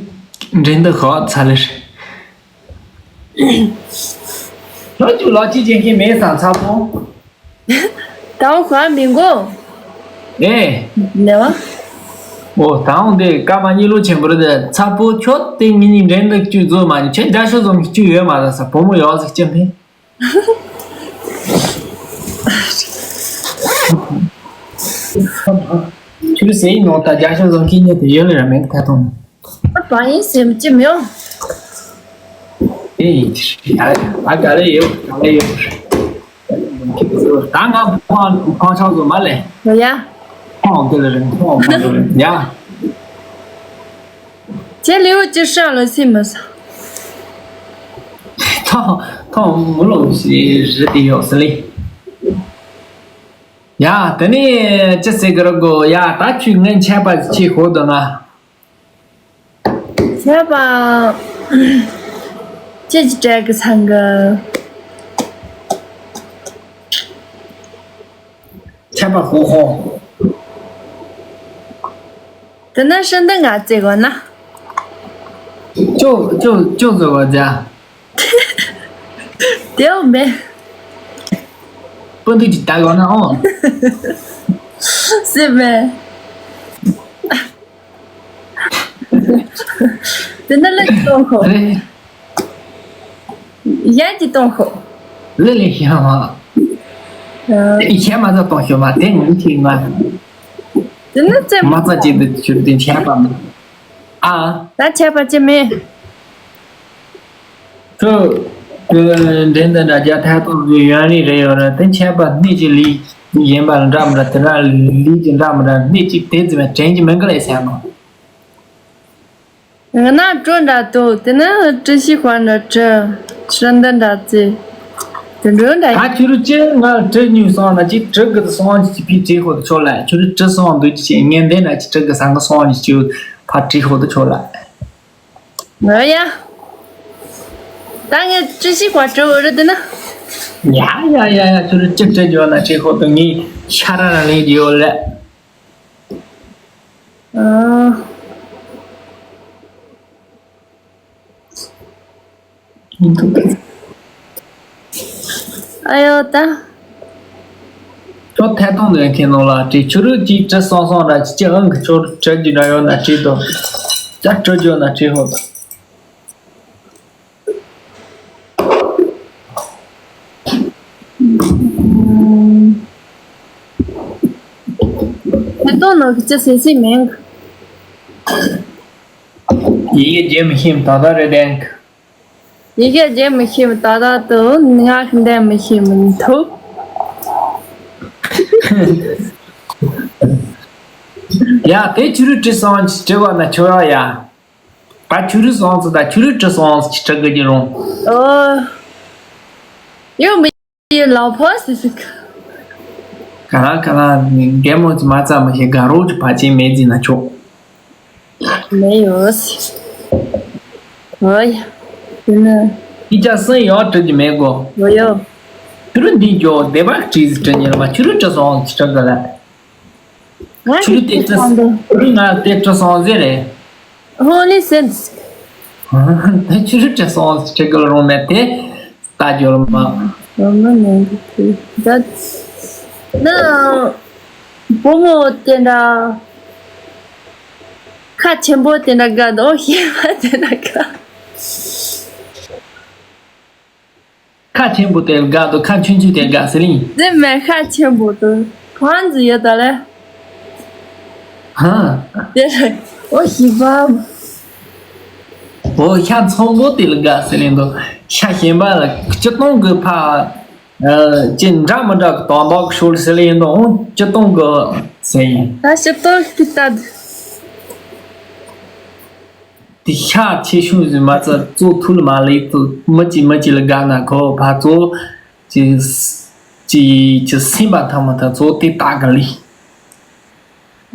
འགྲན་བསྡུར་ཤོག་ཚ་ལེ་རེད། ལོ་རྒྱུས་ལོ་རྒྱུས་བྱེད་མཁན་མེད་སང་ཚ་པོ། ད་འོ་ཁ་མི་མགོ་ཨེ། ནེ་བ། འོ་ད་འོ་འདི་ཀ་མ་གཉིས་ལོ་ཆེན་པོ་རེད། ཚ་པོ་ཁྱོད་དེ་ངེད་གཉིས་འགྲན་བསྡུར་བཅུ་རྫོགས་མ་ནི་ཁྱོད་རྒྱ་ཤོད་རྫོང་གི་བཅུ་ཡོད་མ་རེད་ས་བུ་མོ་ཡོད་ཟིག་ཅི་མིན། ཁྱོད་ཟེར་ཡིན་ནོ་ད་རྒྱ་ཤོད་རྫོང་གི་ཉེ་དུ་ཡོད་ལ་ར་མེད་ཁ་ཐོང་། བ་ཡིན་སེམས་ཅི་མི་ཡོང་། དེ་ཡིན་གྱི་རེད། ད་ག་ལེ་ཡོད་ག་ལེ་ཡོད། ད་ང་ཕང་ཕང་ཆགས་སོང་མ་ལེ། ཡ། ཕང་དེ་ལ་རིང་ཕང་ཕང་དེ་ལ་རིང་ཡ། ཁྱེད་ལེའུ་ཅི་ཧྲ་ལ་སེ་མི་ས། ཐོང་ཐོང་མུ་ལོ་ཞེས་རི་དེ་ཡོད་ས་ལེ། ཡ་དེ་ནས་ཅི་ཟེར་གི་རེད་གོ། ཡ་ད་ཁྱོད་ངའི་ཆད་པ་ཅི་ཤོད་དོ་ན། ཆད་པ་ཅི་ཅི་སྤྲད་གི་སང་གི། ཆད་པ་ཤོད་ཤོག་དེ་ན་ཧྲིན་ཏི་ང་བརྩེ་གོ་ན། ཅོ་ཅོ་ཅོ་བཟོ་བ་ཛ། དེའོ་མེ། སྤུན་དུ་ཅི་ད་གོ་ན་ཨོ། སེ་མེ། དེ་ན་ལེགས་གཏོང་ཁོ། རེད། ཡ་ཅི་གཏོང་ཁོ། ལེ་ལེ་ཤ་མ། ཨ། ཤ་མ་ཟ་གཏོང་ཤོ་མ་དེ་ངུ་ཅི་མ། དེ་ན་ཙེ། མ་ཙ་ཅི་འདི་ཆུར་དེ་ཆད་པ་མ། ཨ། ད་ཆད་པ་ཅི་མེད། ཁོ། འདྲེན་དང་འདྲ་རྒྱ་ཐད་གཏོང་གི་ཡོན་རིང་རེ་ཡོད་ར་དེ་ཆད་པ་སྣེ་ཅི་ལི། ཡིན་པ་འདྲ་མི་འདྲ་དེ་ར་ལི་ཅི་འདྲ་མི་འདྲ་སྣེ་ཅི་དེ་ཙི་མ་དྲན་གྱི་མི་འགལ་ལས་ཟེར་ནོ། ང་ན་སྤྲོ་འདྲ་དོ་དེ་ན་བཀྲ་ཤིས་དཔལ་འདྲ་བཀྲ་ཤིས་འདི་འདྲ་ཙེ། དེ་འགྲོ་འདྲ། ད་ཁྱོད་རུ་ཅི་ང་བཀྲ་ཉུལ་སོང་ན་ཅི་བཀྲ་གི་སོང་ཅི་ཅི་ཕི་ཅི་ཧོ་ཆོ་ལ་ཁྱོད་རུ་བཀྲ་སོང་འདུག་ཅི་ངན་དེ་འདྲ་ཅི་བཀྲ་གི་སང་གི་སོང་ཅི་ཅི་ཕ་ཅི་ཧོ་དུ་ཆོ་ལ། ང་ཡ། ད་ངས་བཀྲ་ཤིས་དཔལ་འདྲ་འོ་རུ་དེ་ན། ཡ་ཡ་ཡ་ཡ་ཁྱོད་རུ་ཅི་བཀྲ་འཇོག་ན་ཅི་ཧོ་དུ་ངས་ཤ་ར་ར་ལེན་གྱི་ཡོད་ལ། ཨ། ཨ་ཡོ་ད། ཁྱོད་ཐད་གཏོང་ལས་མཁན་ནང་ལ་དྲི་ཆུ་རུད་ཀྱིས་དྲི་སོང་སོང་ར་ཅི་ཅི་ཨང་གི་ཆོར་དྲི་རྒྱུ་འདྲ་ཡོད་ན་དྲི་དང་། ཅག་དྲི་རྒྱུ་ན་དྲི་ཧོ་དང་། ད་དུང་ནོར་གྱི་ཅི་སེ་སེ་མེད། ཡི་གེ་རྒྱན་མི་ཤེས་ད་ལྟ་རེད་དེ། ཡི་གེ་རྒྱན་མི་ཤེས་ད་ལྟ་དུ་ངག་འདོན་མི་ཤེས་མི་ཐུབ། ཡ་དེ་ཆུ་རུད་དྲི་སོང་ཅི་དྲི་བ་ན་ཆོ་ཡ་ཡ། ད་ཆུ་རུད་སོང་ཚོ་ད་ཆུ་རུད་དྲི་སོང་ཅི་དྲི་གི་རུང་། ཨོ། ཡོད་མི་ཡོད་ལགས་ཕོ་སི་སི་ཁ། ག་ལ་ག་ལ་རྒན་མོ་ཅི་མ་ཙམ་མ་ཤེས་དགའ་རོགས་ཀྱི་བ་ཅན་མེད་ཟིན་ན་ཆོག་མེད་ཡོད་སི། ཨོ་ཡ། དེ་ནི། ཨི་ཅག་སེ་ཡོད་དྲི་གི་མེད་གོ་ཨོ་ཡོ། ཆུ་རུད་འདི་འཇོག་བདེ་བ་ཀྲིས་དྲི་ཉེར་མ་ཆུ་རུད་དྲི་སོང་ཅི་དྲི་གི་ལ། ང་ཆུ་རུད་དེ་ཅི་ཆུ་རུད་ང་དེ་ཅི་སོང་ཟེར་རེད། ཧོ་ལི་སེམས། དེ་ཆུ་རུད་ཅི་སོང་ཟེར་གི་རུང་མེད་དེ་ལྟ་རྒྱུ་ལ་མ། རོ་མ་ནང་གི་ཁུལ་ད། ན། བུ་མོ་དེ་འདྲ། ཁ་ཆེན་པོ་དེ་འདྲ་དགའ་དོ་ཤེས་པ་དེ་འདྲ་དགའ། ཁ་ཆེན་པོ་དེ་ལ་དགའ་དང་ཁ་ཆུང་ཆུང་དེ་ལ་དགའ་ཟེར་ཡིན། དེ་མེད་ཁ་ཆེན་པོ་དང་གང་ཟེར་ཡོད་ད་ལེ། ཧ། དེ་ལ་ཨོ་ཞི་བ། ཨོ་ཤ་ཚོང་པོ་དེ་ལ་དགའ་ཟེར་ཡིན་དང་ཤ་གཞན་པ་ལ་སྤྱི་གཏོང་གི་ཕ། ཅི་འདྲ་མི་འདྲ་གི་དོན་དག་ཤོར་ཟེར་ཡིན་དང་ཨོ་སྤྱི་གཏོང་གི་ཟེར་ཡིན། ད་སྤྱི་གཏོང་གི་ལྟ། དེ་ཤ་ཆེ་ཤོས་ཟིན་མ་ཚད་གཙོ་ཐུལ་མ་ལས་གཙོ་མི་གཅིག་མི་གཅིག་ལ་དགའ་ན་ཁོ་ཕ་གཙོ་ཅི་ཅི་ཅི་སེམས་པ་ཐང་མ་ཐང་གཙོ་དེ་ལྟ་གི་ལི།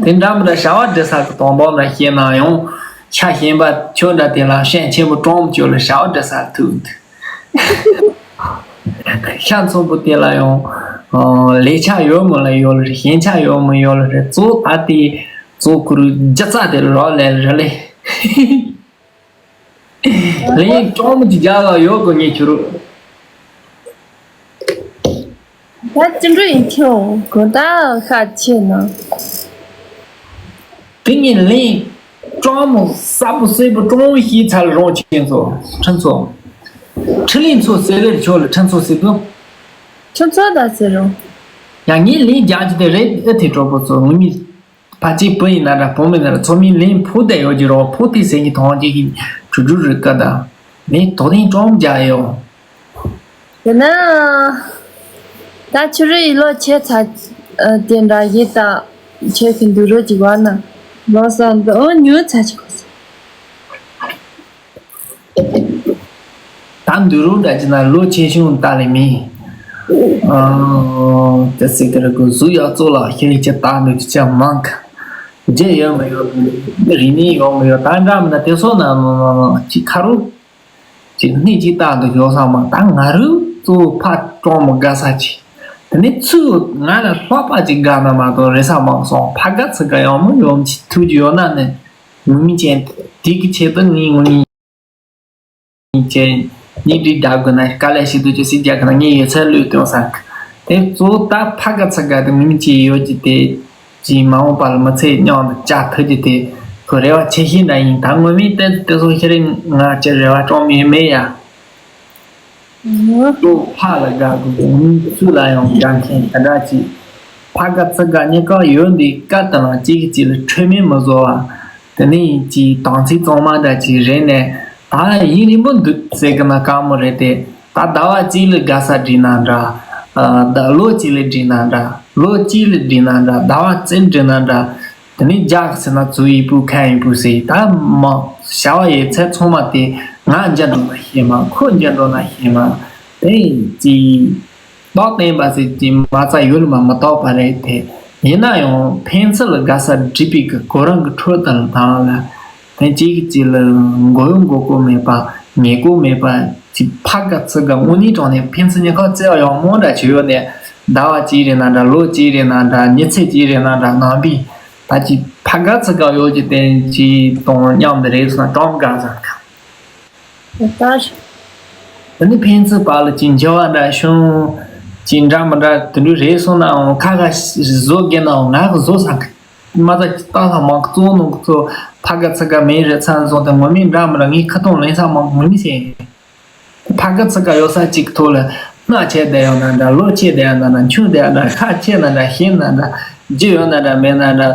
དེ་འདྲ་མི་འདྲ་བྱ་བ་འབྲི་ས་གི་དང་པོ་ལ་བཤད་ན་ཡང་ཤ་གཞན་པ་ཁྱོད་འདྲ་དེ་ལ་ཤན་ཆེན་པོ་གྲོང་ཁྱོད་ལ་བྱ་བ་འབྲི་ས་ཐུག་འདུག་ཤ་ཚོན་པོ་དེ་ལ་ཡང་ལས་ཆ་ཡོད་མོ་ལ་ཡོད་ལ་རེད། ཞན་ཆ་ཡོད་མོ་ཡོད་ལ་རེད། གཙོ་ད་དེ་གཙོ་ཁུ་རུ་རྒྱ་ཚ་དེ་ལ་རོགས་ལས་ར་ལས། ལན་གྲོང་མི་གི་རྒྱ་ལ་ཡོད་གོ་ངས་ཁྱོད་རུ། ད་ཅི་འདྲ་ཡིན་ཁྱོད་གོ་ད་ཤ་ཆེ་ན། དེ་ངས་ལན་གྲོང་མི་ས་པོ་སེ་པོ་གྲོང་ཤི་ཚར་རོང་ཆེན་ཚོ་ཁྲིན་ཚོ། ཁྲི་ལིན་ཚོ་སེ་ལེར་ཁྱོད་ལ་ཁྲིན་ཚོ་སེ་པོ། ཁྲིན་ཚོ་ད་སེ་རོང་། ཡང་ངས་ལན་རྒྱག་རྒྱུ་དེ་རེད་ཨེ་ཐེ་གྲོགས་པོ་ཚོ་ངུ་མི། ཕ་གཅིག་བུ་ཡིན་ན་འདྲ་བུ་མིན་ན་འདྲ་ཚོ་མིན་ལན་ཕུ་དེ་ཡོད་ཀྱི་རོགས་ཕུ་དེ་ཟེར་གྱི་ཐོང་གཅིག་གི་གྲུ་གྲུ་རུ་ཀ་ད་ལན་དོ་ལན་ཀྲོང་རྒྱག་ཡོད། དེ་ན་ད་ཆུ་རུ་ཡི་ལོ་ཆེ་ཚ་དེ་འདྲ་ཡི་ད་ཆེ་གི་འདུག་རོ་གཅིག་བ་ན་ལོ་སང་འདི་ཨོ་ཉུ་ཚ་ཆི་གོ་ས། ད་འདུག་རུང་འདྲ་ཅི་ན་ལོ་ཆེ་ཆུང་ལྟ་ལེ་མིན། ཨང་། དེ་སྲིད་དེར་གོ་གཟུགས་ཡག་གཙོ་ལ་ཤེས་རིག་ཅི་ལྟ་འདུག་ཅི་ཅི་མང་གི་རྗེས་ཡོད་མི་ཡོད་རིག་གནས་ཡོད་མི་ཡོད་ད་འདྲ་མི་འདྲ་དེ་སོགས་ན་ཅི་ཁ་རུ་ཅི་གནས་ཅི་ལྟ་འདུག་ཡོད་ས་མ་ད་ང་རུ་གཙོ་བོ་ཕ་གྲོང་མི་དགའ་ས་ཅི། དེ་ནས་ཚུར་ང་ལ་ལྷག་པ་ཅིག་དགའ་ན་མ་གཏོགས་རེ་ས་མང་སོང་། ཕ་དགའ་ཚུར་དགའ་ཡག་མོ་ཡོད་མི་ཅིག་ཐུག་རྒྱུ་ཡོད་ན་ནི། ངུ་མི་ཅན་དེ་གི་ཆེད་དུ་ངས་ངུ་མི་ཅན་གཉིས་འདྲིས་བརྡར་དགོས་ན་དཀའ་ལས་ཞིག་འདུག་ཅེས་སྲིད་རྒྱལ་ཁ་ན་ངས་ཡོད་ཚད་བློས་གཏོང་ས། དེ་གཙོ་བོ་ད་ཕ་དགའ་ཚུར་དགའ་དེ་ངུ་མི་ཅན་ཡོད་ཀྱི་དེ་ཅིག་མ་འོངས་པ་ལ་མི་ཚེ་མཉམ་དུ་བཅའ་ཐུབ་རྒྱུ་དེ་ཁོ་རེ་བ་ཆེ་ཤོས་འདྲ་ཡིན། ད་ངོ་མའི་ལྟས་དེ་ཚོ་ཤི་རེ་ང་ཅི་རེ་བ་ཅང་མེད་མེད་ཡ། གཙོ་བོ་ཕ་ལ་དགའ་དགོས། ངུ་མི་སུ་ལ་ཡང་དགའ་མཁན་ག་འདྲ་ཅིག་ཕ་དགའ་ཚུར་དགའ་གཉིས་ཀ་ཡོད་འདི་སྐད་དང་གཅིག་གཅིག་ལ་ཁྲེལ་མེད་མི་བཟོ་བ། དེ་ནས་ཅིག་དང་ཚིག་གཙང་མ་འདྲ་ཅིག་རེད་ནས་ད་ཡིན་རིང་པོ་འདུག་ཟེར་གི་ན་དཀའ་མོ་རེད་དེ། ད་ཟླ་བ་གཅིག་ལ་དགའ་ས་བསྒྲིགས་ན་འདྲ། ཨ་ད་ལོ་གཅིག་ལ་བསྒྲིགས་ན་འདྲ། ལོ་གཅིག་ལ་བསྒྲིགས་ན་འདྲ། ཟླ་བ་གཅིག་བསྒྲིགས་ན་འདྲ། དེ་ནས་རྒྱག་ཟེར་ན་ཚུར་ཡིན་པུ་ཁ་ཡིན་པུ་ཟེར། ད་མ་བྱ་བ་ཡོད་ཚད་ཚང་མ་དེ་ང་འཇོན་འགྲོ་ན་ཤེས་མ། ཁོ་འཇོན་འགྲོ་ན་ཤེས་མ། དེ་ཅི་རྟག་བརྟན་པ་ཟེར་གྱི་མ་རྩ་ཡོད་ལ་མ་མི་རྟག་པ་རེད་དེ། ཡིན་ན་ཡང་ཕན་ཚུན་ལ་དགའ་ས་སྒྲིབ་པའི་གི་གོ་རིམ་གི་ཁྲོད་དུ་ལ་དང་ལ། དེ་གཅིག་གིས་གཅིག་ལ་མགོ་གཡོག་མགོ་སྐོར་མེད་པ། ངན་སྐུལ་མེད་པ། ཅིག་ཕ་དགའ་ཚུར་དགའ་དངོས་གནས་དྲང་གནས་ཕན་ཚུན་གཉིས་ཀ་བརྩེ་བ་ཡག་མོ་འདྲ་བྱེད་ཡོད་ནས། ཟླ་བ་གཅིག་རེད་ན་འདྲ། ལོ་གཅིག་རེད་ན་འདྲ། ཉི་ཚེ་གཅིག་རེད་ན་འདྲ། ནང་པའི་ད་ཅིག་ཕ་དགའ་ཚུར་དགའ་ཡོད་ཀྱི་དེ་ཅིག་དང་མཉམ་དུ་རེད་སོང་ན་གྲོང་དགའ་ཟེར་ག་དེ་ནི་ཕན་ཚུན་བར་ལ་ཅིག་འགྱུར་བ་འདྲ་བྱུང་། ཅིག་འདྲ་མི་འདྲ་དེ་འདྲ་རེད་སོང་ནའང་ཁ་ཁ་བཟོ་དགོས་ནའང་ང་གི་བཟོ་ས་གི་མ་ད་ཅིག་ལྟ་ས་མང་གཙོ་ནང་གི་གཙོ་ཕ་དགའ་ཚུར་དགའ་མེད་རེད་ཚར་སོང་དེ་ངོ་མའི་འདྲ་མི་འདྲ་ངའི་ཁ་ཏོན་ལེན་ས་མང་ངོ་མི་ཤེས། ཕ་དགའ་ཚུར་དགའ་ཡོད་ས་གཅིག་ཐོག་ལ་སྣ་ཆེ་བསྡད་ཡོད་ན་འདྲ། ལོ་ཆེ་བསྡད་ཡོད་ན་འདྲ། ཆུང་བསྡད་ཡོད་ན་འདྲ། ཁ་ཆེ་ན་འདྲ། ཞིམ་ན་འདྲ། རྒྱུ་ཡོད་ན་འདྲ། མེད་ན་འདྲ།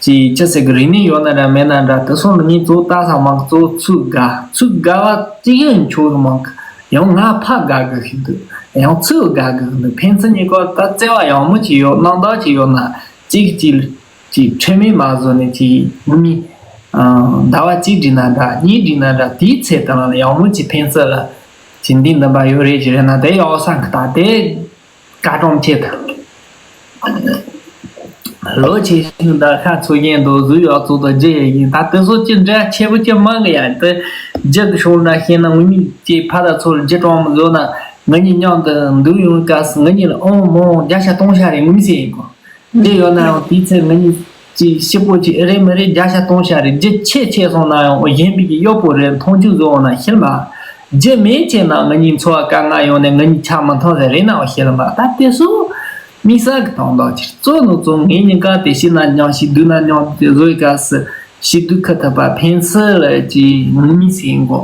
ཅི་ཅི་ཟེར་གི་རིག་གནས་ཡོད་ན་འདྲ། མེད་ན་འདྲ། དེ་སོང་ལ་ངས་གཙོ་བོ་ལྟ་ས་མང་གཙོ་བོ་ཚུར་དགའ། ཚུར་དགའ་བ་གཅིག་ཡང་ཆོག་གི་མང་གི་ཡང་ང་ཕ་དགའ་དགོས་ཤིག་འདུག་ཡང་ཚུར་དགའ་དགོས་ཤིག་འདུག་ཕན་ཚུན་གཉིས་ཀ་ད་བརྩེ་བ་ཡག་མོ་ཅིག་ཡོད། རྣམ་དག་ཅིག་ཡོད་ན་གཅིག་གཅིག་ཅིག་ཁྲེལ་མེད་མ་བཟོ་ནས་ཅིག་ངུ་མི། ཨ་ཟླ་བ་གཅིག་བསྒྲིལ་ན་འདྲ། གཉིས་བསྒྲིལ་ན་འདྲ། དེའི་ཚེ་དང་ལ་ཡག་མོ་ཅིག་ཕན་ཚུན་ལ་ཅིག་འདི་འདི་འབའ་ཡོད་རེད་ཅིག་རེད་ན་དེ་ཡག་ས་གི་ད་དེ་བཀའ་དྲིན་ཆེ་ད། ལོ་ཆེ་ཤོས་འདྲ་ཁ་ཚུགས་མཁན་འདུག་གཟུགས་ཡག་ཚུགས་དང་རྒྱུ་ཡག་ཡིན། ད་དེ་ཚོ་ཅི་འདྲ་ཆེ་པོ་ཅི་མང་གི་ཡ་དེ་རྒྱུ་གི་ཤོག་འདྲ་ཤེས་ན་ངུ་མི་ཅིག་ཕ་ད་ཚོ་ལ་རྒྱུ་གྲོང་མི་བཟོ་ན་ང་གཉིས་མཉམ་དུ་འདུག་ཡོང་སྐབས་སུ་ང་གཉིས་ལ་ཨང་མོ་བརྒྱ་ཆ་སྟོང་ཤ་རེ་ངུ་མི་ཟེར་ཡིན་གོ། དེ་ཡོད་ན་ཡང་དེའི་ཚེ་ང་གཉིས་ཀྱི་སྐྱིད་པོ་ཅིག་ཨེ་རེད་མི་རེད་བརྒྱ་ཆ་སྟོང་ཤ་རེད། རྒྱུ་ཆེ་ཆེ་སོང་ན་ཡང་འོ་གཞན་པའི་གི་གཡོག་པོ་རེད་མཐོང་ཆུང་བཟོ་འོང་ན་ཤེས་མ། རྒྱུ་མེད་ཆེ་ན་ང་གཉིས་འཚོ་བ་དཀའ་ངལ་ཡོང་ནས་ང་གཉིས་ཆ་མི་མཐུན་ཟེར་རེད་ན་འོ་ཤེས་ལ་མ། ད་དེ་སུ་དམིགས་བསལ་གི་དོན་དག་ཅིག་གཙོ་ནུ་གཙོ་ངེད་གཉིས་ཀ་དེ་ཤི་ན་མཉམ་ཤི་སྡུག་ན་མཉམ་དེ་བཟོའི་སྐབས་སུ་ཤི་སྡུག་ཁུར་ཐུབ་པ་ཕན་ཚུན་ལ་ཅིག་ངུ་མི་ཟེར་གོ།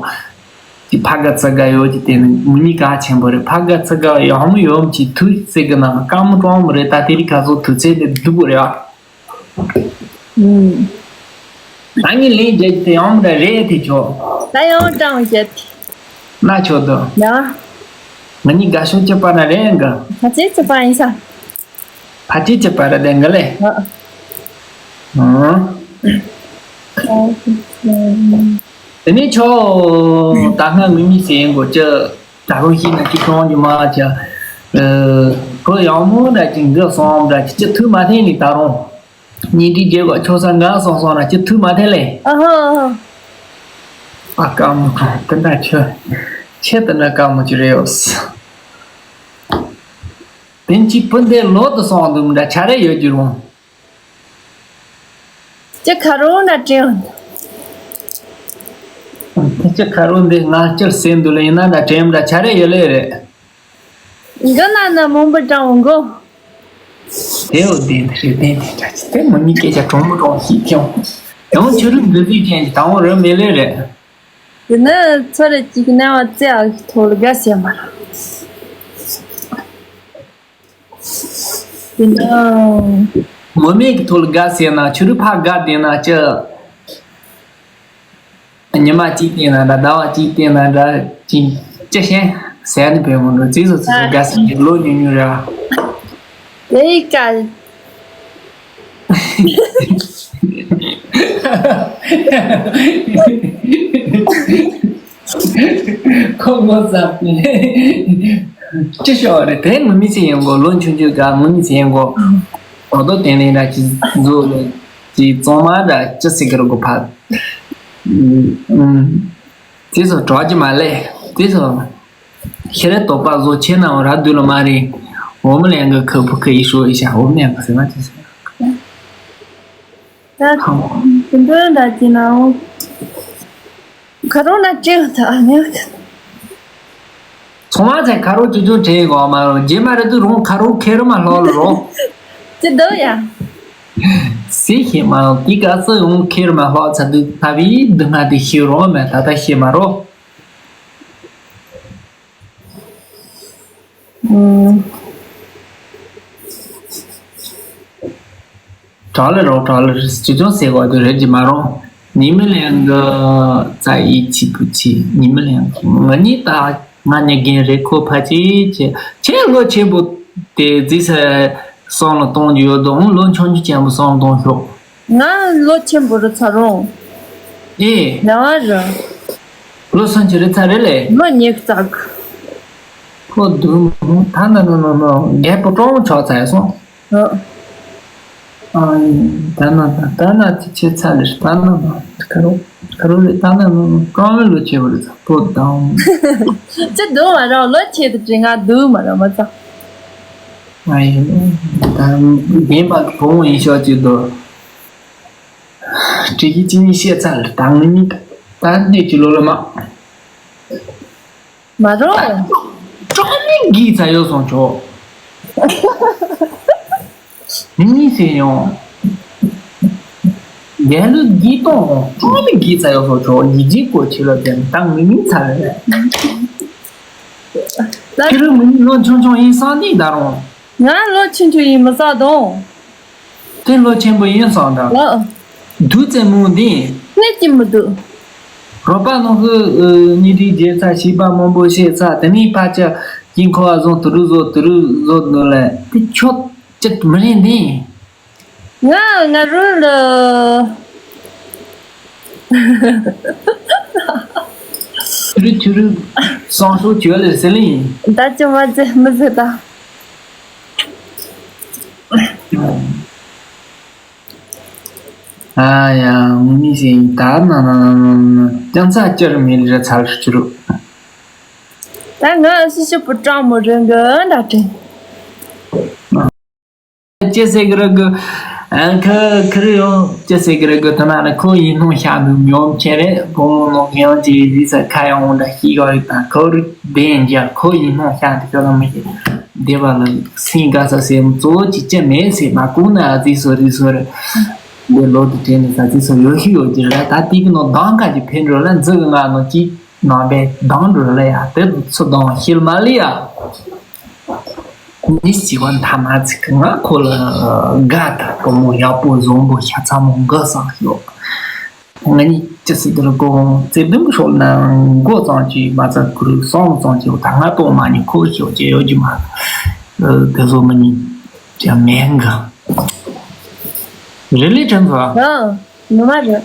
དེ་ཕ་དགའ་ཚུར་དགའ་ཡོད་ཀྱི་དེ་ནི་མི་གཉིས་ཀ་ཆེན་པོ་རེད། ཕ་དགའ་ཚུར་དགའ་ཡག་མོ་ཡོད་མི་ཅིག་ཐུག་ཟེར་གི་ན་དཀའ་མོ་གྲོང་མོ་རེད། ད་དེ་རིང་ཁ་སང་དུས་ཚོད་དེ་སྡུག་པོ་རེད་ཨ། ཨུམ། ད་ངས་ལན་རྒྱག་རྒྱུ་དེ་ཡག་མོ་འདྲ་རེད་དེ་ཆོག་ད་ཡང་ཀྲང་བྱེད་དེ། ན་ཆོག་དོ། ཡ། ང་གཉིས་དགའ་ཤོས་གཅིག་པ་ན་རེད་འགའ། ཁ་ཚིག་གཅིག་པ་ཡིན་ས། ཕ་ཅི་ཅི་པ་ར་དེ་འགའ་ལེ། ཨ། ཨང་། དེ་ནས་ཆོག་ད་སྔ་ངུ་མི་ཟེར་མགོ་ཅི། ད་རུང་ཤི་ན་ཅི་གྲོང་གི་མ་ཅི། བུ་ཡག་མོ་འདྲ་ཅིག་འགའ་སོང་འདྲ་ཅིག་ཅི་ཐུག་མ་ཐེན་ནི་ད་རུང་། ཉིན་རེ་རྒྱལ་བ་ཆོག་ས་འགའ་སོང་སོང་ན་ཅི་ཐུག་མ་ཐེན་ལེ། ཨ་ཧོ། ཨ་ཀ་མོ་ཀ་དེ་འདྲ་ཆོ། ཁྱེད་དེ་འདྲ་ཀ་མོ་ཅི་རེད་ཡོད། དེ་གཅིག་བུ་འདི་ལོ་དུ་སོང་འདུག་འདྲ་ཆ་རེ་ཡོད་ཀྱི་རུང་། ཅི་ཁ་རུ་ན་དྲན། དེ་ཅི་ཁ་རུ་འདི་ང་སྤྱིར་སེམས་འདུག་ལ་ཡིན་ན་འདྲ་དྲན་འདྲ་ཆ་རེ་ཡོད་ལེ་རེད། འགོ་ན་ན་མོན་པ་དྲང་འོང་གོ། དེའོ་དེ་འདི་རེད་དེ་འདི་འདྲ་ཅི་དེ་མི་མི་སྐད་ཆ་གྲོང་མོ་གྲོང་ཞིག་ཐེངས་ཡང་ཆུ་རུ་འདི་འདི་ཅན་གྱི་དང་བོ་རུ་མེད་ལེ་རེད། དེ་ནི་ཚོ་རེ་གཅིག་ན་བ་ཙེ་ཨ་གི་ཐོག་ལ་དགའ་ཟེར་མ་ར། དེ་ནི། ངོ་མེད་ཀྱི་ཐོག་ལ་དགའ་ཟེར་ན་ཆུ་རུ་ཕ་དགའ་དེ་ན་ཅི། ཉི་མ་གཅིག་བལྟས་ན་འདྲ་ཟླ་བ་གཅིག་བལྟས་ན་འདྲ་ཅི་ཅི་ཤེས་ཟེར་ནི་བོད་མི་འགྲོ་ཙིག་སོ་ཙིག་སོ་དགའ་ཟེར་གྱི་ལོ་ཉུང་ཉུང་ར། དེ་ཡི་ཀ། ཁོ་ངོ་ཚ་ནས་ཅི་ཤོག་རེད་དེ་ངུ་མི་ཚེ་ཡིན་གོ་ལོ་ཆུང་ཆུང་ག་ངུ་མི་ཚེ་ཡིན་གོ། འོ་དོ་དེ་ནས་འདྲ་ཅི་བཟོ་ལེ་ཅི་གཙང་མ་འདྲ་ཅི་ཟེར་གི་རེད་གོ་ཕ། ཨུམ། དེ་ཚོ་གྲོགས་ཀྱི་མ་ལེ་དེ་ཚོ། ཤེས་རབ་རྟོགས་པ་བཟོ་ཆེ་ན་འོ་ར་དུས་ལ་མ་རེད། 我们两个可不可以说一下？我们两个什么就是 ད་དེ་འདྲ་འདྲ་གྱི་ནང་ཁ་རོག་ན་ཅི་ཡང་ཐ་ནི། ཚང་མ་ཚེ་ཁ་རོག་ཅུ་ཅུ་དྲན་གོ་མ་རོ། རྗེས་མ་རེ་དུ་རོང་ཁ་རོག་ཁེ་རོ་མ་ལྷོ་ལ་རོ། ཅི་འདོད་ཡ། སི་ཤེ་མ་རོ། དེ་ག་ཚོད་ཡོང་ཁེ་རོ་མ་ལྷོ་ཚ་དུ་ཐ་བི་དུ་ང་དེ་ཤེ་རོ་མ་ད་ད་ཤེ་མ་རོ། གྲོགས་ལ་རོགས་གྲོགས་ལ་རེས་ཅི་ཅུང་ཟེར་བ་དུ་རེད་ཀྱི་མ་རུང་། 你们两个在一起不起，你们两个 ང་གཉིས་ད་ང་གཉིས་རྒན་རེད། ཁོ་ཕ་ཆེ་ཆེ་ཁྱེད་ལོ་ཆེན་པོ་དེ་རྫི་ས་སོང་ལ་གཏོང་རྒྱུ་ཡོད་དོ། ལོ་ཆུང་ཆུང་ཆེན་པོ་སོང་གཏོང་ཤོག་ང་ལོ་ཆེན་པོ་རུ་ཚར་རུང་། ཨེ། ལ་བ་རུ། ལོ་སུམ་ཅུ་རེ་ཚ་རེ་ལས། ལོ་ཉི་ཤུ་རྩ་དགུ། ཁོ་དུ་མོ་ཐ་ན་ན་ན་ན་རྒད་པོ་ཀྲོང་ཆོག་ཚ་ཡ་སོང་། ཨ། ཨ་ད་ན་ད་ད་ན་ཅི་ཆེ་ཚ་ལེ་ད་ན་ན་ཁ་རོ་ཁ་རོ་རེ་ད་ན་ན་ན་ཀྲོང་ལོ་ཆེ་བོ་རེ་ཚ་པོ་དང་། ཅི་འདུག་མ་རོ། ལོ་ཆེ་དུ་ཅི་ང་འདུག་མ་རོ་མ་ཚ། ཨ་ཡིན། ད་རྒན་པ་གི་བུ་མོ་ཡིན་ཤོག་ཅིག་འདུག་དྲི་གི་ཅི་ནི་བཤད་ཚར་ལ་དང་ནི་ད་གནས་ཀྱི་ལོ་ལ་མ། མ་རོ། ཀྲོང་ནི་གི་ཚ་ཡོད་སོང་ཆོག་མི་ནི་ཟེར་ཡོང་། རྒན་ལུ་གི་གཏོང་ཀྲོང་ནི་གི་ཚ་ཡོད་སོང་ཆོག་ཡི་ཇི་གོ་ཆི་ལོ་དེ་དང་མི་ནི་ཚ་རེད། ཁྱེད་རང་མི་ནི་ལོ་ཆུང་ཆུང་ཡིན་སང་ནི་ད་རུང་། ང་ལོ་ཆུང་ཆུང་ཡིན་མི་ས་དང་། དེ་ལོ་ཆེན་པོ་ཡིན་སོང་ད། ལོ། དུས་ཙམ་མོ་འདི། གནས་ཀྱི་མི་འདུག་རོགས་པ་ནང་གི་ཉི་ཁྲི་བརྒྱད་ཚ་བྱིས་པ་མང་པོ་ཤེས་ཚ་དེ་ནས་ཕ་ཆ་ཀྱིན་ཁོ་བ་བཟུང་དུ་རུ་བཟོ་དུ་རུ་བཟོ་ནོ་ལ་དེ་ཁྱོད་ཅིག་མི་རིང་འདི། ང་ང་རུ་ལ། ཆུ་རུ་ཆུ་རུ་སང་སོ་ཆུ་ལ་ཟེར་ལེ་ཡིན། ད་ཅི་མ་ཟེར་མི་ཟེར་ད། ཨ་ཡ་མུ་ནི་ཟེར་ཡིན་ད་ན་ན་ན་ན་ན་ཅང་ཚ་ཅར་མེ་ལི་ར་ཚར་ཆུ་རུ། ད་ང་ཨ་སི་ཤི་པུ་ཀྲང་མོ་རེ་འགའ་འདྲ་དྲན། ཅེ་སེ་གི་ར་གི་ཨ་ཁ་ཁི་རི་ཡོང་ཅེ་སེ་གི་ར་གི་ཐ་ན་ནི་ཁོ་ཡིན་སྣང་ཤ་མི་མྱོང་ཆེ་རེད། བུ་མོ་ནོ་ཡང་ཅི་རི་ས་ཁ་ཡང་འོང་འདྲ་ཤི་ག་རི་དང་ཁོ་རི་བདེན་རྒྱ་ཁོ་ཡིན་སྣང་ཤ་དེ་ཁྱོད་ལ་མི་ཤེས། སྡེ་བ་ལ་སིང་ག་ས་སེམས་གཙོ་བོ་ཅི་ཅི་མེད་སེ་མ་ཀུང་ན་ཨ་ཙི་སོ་རི་སོ་རི་འདི་ལོ་དུ་དྲན་ནས་ས་ཙི་སོ་ཡོད་ཤི་ཡོད་ཀྱི་ར། ད་ཏི་གི་ནོ་གདང་ཁ་ཅི་ཕན་རོ་ལ་འཛི་གི་ང་ནོ་ཅི་ནང་པའི་གདང་འགྲོ་ལ་ཡ་དེ་ཚོ་གདང་ཤིལ་མ་ལི་ཡ། ནི་སི་བ་མཐའ་མ་ཚིག་ང་ཁོ་ལ་དགའ་ད་བུ་མོ་ཡག་པོ་བཟང་པོ་ཤ་ཚ་མོ་འགའ་བསམ་ཡོད། ང་ནི་ཅི་སི་དེ་ལ་གོ་བཙེ་བདུན་ཤོག་ན་མགོ་ཙང་གྱི་མ་ཚ་ཁུ་རུ་སོང་ཙང་གྱི་ད་ང་གཏོང་མ་ནི་ཁོ་ཤོག་ཅེ་ཡོད་ཀྱི་མ། དེ་ཚོ་མ་ནི་ཅང་མེན་ག་རི་ལི་ཁྲན་ཚོ། ཨ། ངོ་མ་རེད།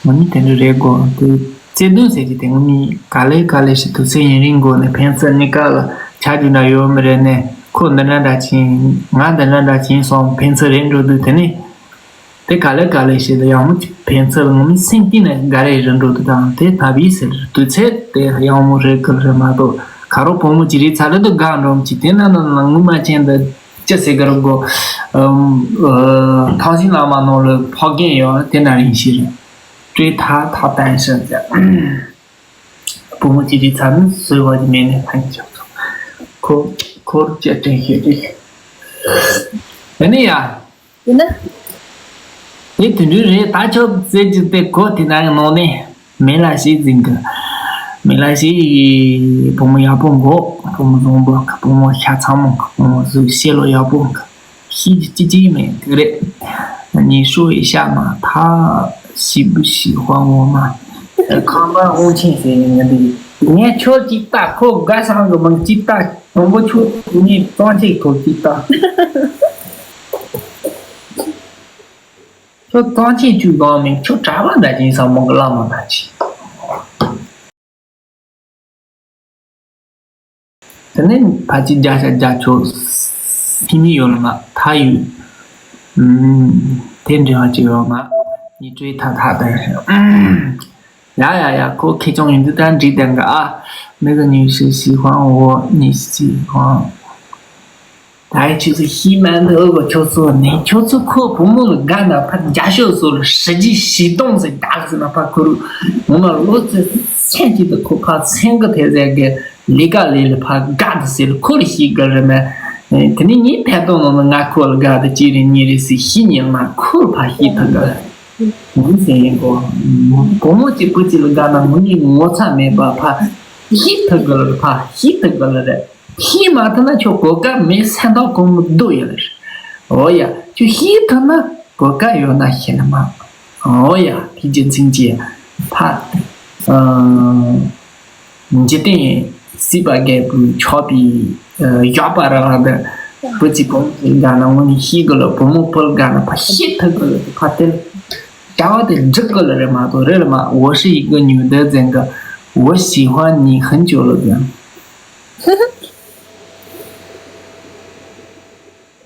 ང་ནི་དེ་འདྲ་རེད་གོ་དེ་བརྩེ་དུང་ཟེར་གྱི་དེ་ང་ནི་ག་ལེ་ག་ལེ་ཞིག་དུས་ཚོད་ཡུན་རིང་གོ་ནས་ཕན་ཚུན་གཉིས་ཀ་ལ་ཆ་རྒྱུས་འདྲ་ཡོད་མི་རེད་ནས་ཁོ་འདི་འདྲ་འདྲ་ཕྱིན་ང་འདི་འདྲ་འདྲ་ཕྱིན་སོང་ཕན་ཚུན་རེད་འགྲོ་དུས་དེ་ནི་དེ་ག་ལེ་ག་ལེ་ཞིག་ལ་ཡང་མོ་ཕན་ཚུན་ལ་ངོ་མི་སེམས་གཏིང་ནས་འགའ་རེ་རེད་འགྲོ་དུས་དང་དེ་ཐབས་ཡིན་ཟེར་དུས་ཚོད་དེ་ཡང་མོ་རེད་གི་རེད་མ་གཏོགས་ག་རོ་བུ་མོ་ཅི་རིགས་ཚ་རེད་དུ་དགའ་འགྲོ་མི་ཅི་དེ་ན་ན་ན་ངུ་མ་ཆེན་འདི། ཅི་ཟེར་གི་རེད་གོ། ཐང་ཤིང་བླ་མ་ནང་ལ་ཕོག་རྒན་ཡོད་ན་དེ་འདྲ་ཡིན་ཞིག་རེད། སྤྲེལ་ཐག་ཐག་བསྟན་ཤག་ཟེར། བུ་མོ་གཅིག་གིས་ཚ་ནི་བཟོས་པ་ཅིག་མེད་ནས་ཕན་ཆོག་ཚོ། ཁོ་ཁོར་ཅི་དྲན་ཤེས་ཀྱི། དེ་ནི་ཡ། ཡིན་ན། དེ་དུད་འགྲོ་རེད་ད་ཆོག་ཟེར་གྱི་དེ་གོ་དེ་ན་ཡང་ནང་ནས། མེ་ལ་ཤེས་འཛིན་གི། མེ་ལ་ཤེས་བུ་མོ་ཡག་པོ་འགོ། བུ་མོ་བཟང་པོ་གི་བུ་མོ་ཤ་ཚ་མོ་གི་བུ་མོ་གཟུགས་ཤེས་ལོ་ཡག་པོ་གི། ཤེས་ཀྱི་ཅི་ཅི་མེད་གི་རེད། ཉི་ཤུ་ཡི་ཤ་མ་ཐག་ཞིབ་བུ་ཞིག་དཔའ་བོ་མ། ཁང་པ་དབང་ཆེན་ཟེར་ནས་ངས་འདི། ངས་ཁྱོད་ཅིག་ལྟ་ཁོ་དགའ་སང་གི་མང་ཅིག་ལྟ་དང་པོ་ཁྱོད་ངས་གཙང་ཆེ་ཐོབ་ཅིག་ལྟ། ཁྱོད་གཙང་ཆེ་བཅུ་གང་མིན་ཁྱོད་གྲྭ་པ་འདྲ་ཅིག་ཡིན་ས་མོ་གི་བླ་མ་འདྲ་ཅིག་དེ་ནས་ཕ་ཅི་རྒྱ་ཤ་རྒྱ་ཆོ་ཐི་མི་ཡོད་ལ་མ་ཐ་ཡུ། དེ་འདྲ་བ་ཅིག་ཡོད་མ། ཉི་སྤྲེལ་ཐ་ཐ་དེ། ཡ་ཡ་ཡ་ཁོ་ཁེ་ཅོང་ཡིན་དུས་ད་འགྲིག་དང་ག་ཨ། མི་གི་ཉི་ཤུ་ཤི་ཧོང་འོ་ཉི་ཤུ་ཤི་ཧོང་། ད་ཁྱོད་ཚོ་ཤེས་མ་འདུག་གོ། ཁྱོད་ཚོ་ནི་ཁྱོད་ཚོ་ཁོ་བུ་མོ་ལ་དགའ་ན་ཕར་རྒྱ་ཤོད་སོ་ལ་ཧྲི་རྗེས་ཞིག་གཏོང་ཟེར་བདག་ཟེར་ན་ཕར་ཁོ་རུ་ངོ་མ་ལོ་ཚོད་སེམས་ཀྱི་དུ་ཁོ་ཕར་སེམས་ཀྱི་དེ་ཟེར་གི་ལས་ཀ་ལས་ལ་ཕར་དགའ་དུ་ཟེར་ལ་ཁོ་ལ་ཤེས་གི་རེད་མ། དེ་ནི་ངའི་ཕན་ཐོགས་ནང་ལ་ང་ཁོ་ལ་དགའ་དུ་ཅི་རེད་ཉི་རེད་ཟེར་ཤེས་ཉན་མ་ཁོ་ལ་ཕར་ཤེས་ཐུབ་གི་རེད། ངོ་ཟེར་ཡིན་གོ། བུ་མོ་གཅིག་བུ་གཅིག་ལ་དགའ་ན་ངོ་ནི་ངོ་ཚ་མེད་པ་ཕར་ཤེས་ཐུབ་གི་ལ་རེད། ཕར་ཤེས་ཐུབ་གི་ལ་རེད། ཤེས་མ་ཐུབ་ན་ཁྱོད་གོ་སྐབས་མེད་སེམས་ཐག་གོང་མོ་སྡུག་ཡོད་ལ་རེད། འོ་ཡ་ཁྱོད་ཤེས་ཐུབ་ན་གོ་སྐབས་ཡོད་ན་ཤེས་ན་མ། འོ་ཡ་དེ་རྒྱུ་མཚན་གྱིས་ཕར། འཇིག་རྟེན་སྲིད་པ་རྒད་པོའི་ཆགས་པའི་ཡག་པ་ར་ར་འདི་བུ་གཅིག་བུ་མོ་གཅིག་དགའ་ན་ངོ་ནས་ཤེས་དགོས་ལ། བུ་མོ་བུ་ལ་དགའ་ན་ཕར་ཤེས་ཐུབ་དགོས་ལ། ཕར་དེ་ལ་བྱ་བ་དེ་འགྲིག་དགོས་ལ་རེད་མ་གཏོགས་རེད་ལ་མ། 我是一个女的 ཟེར་གི 我喜欢你很久了 ཟེར།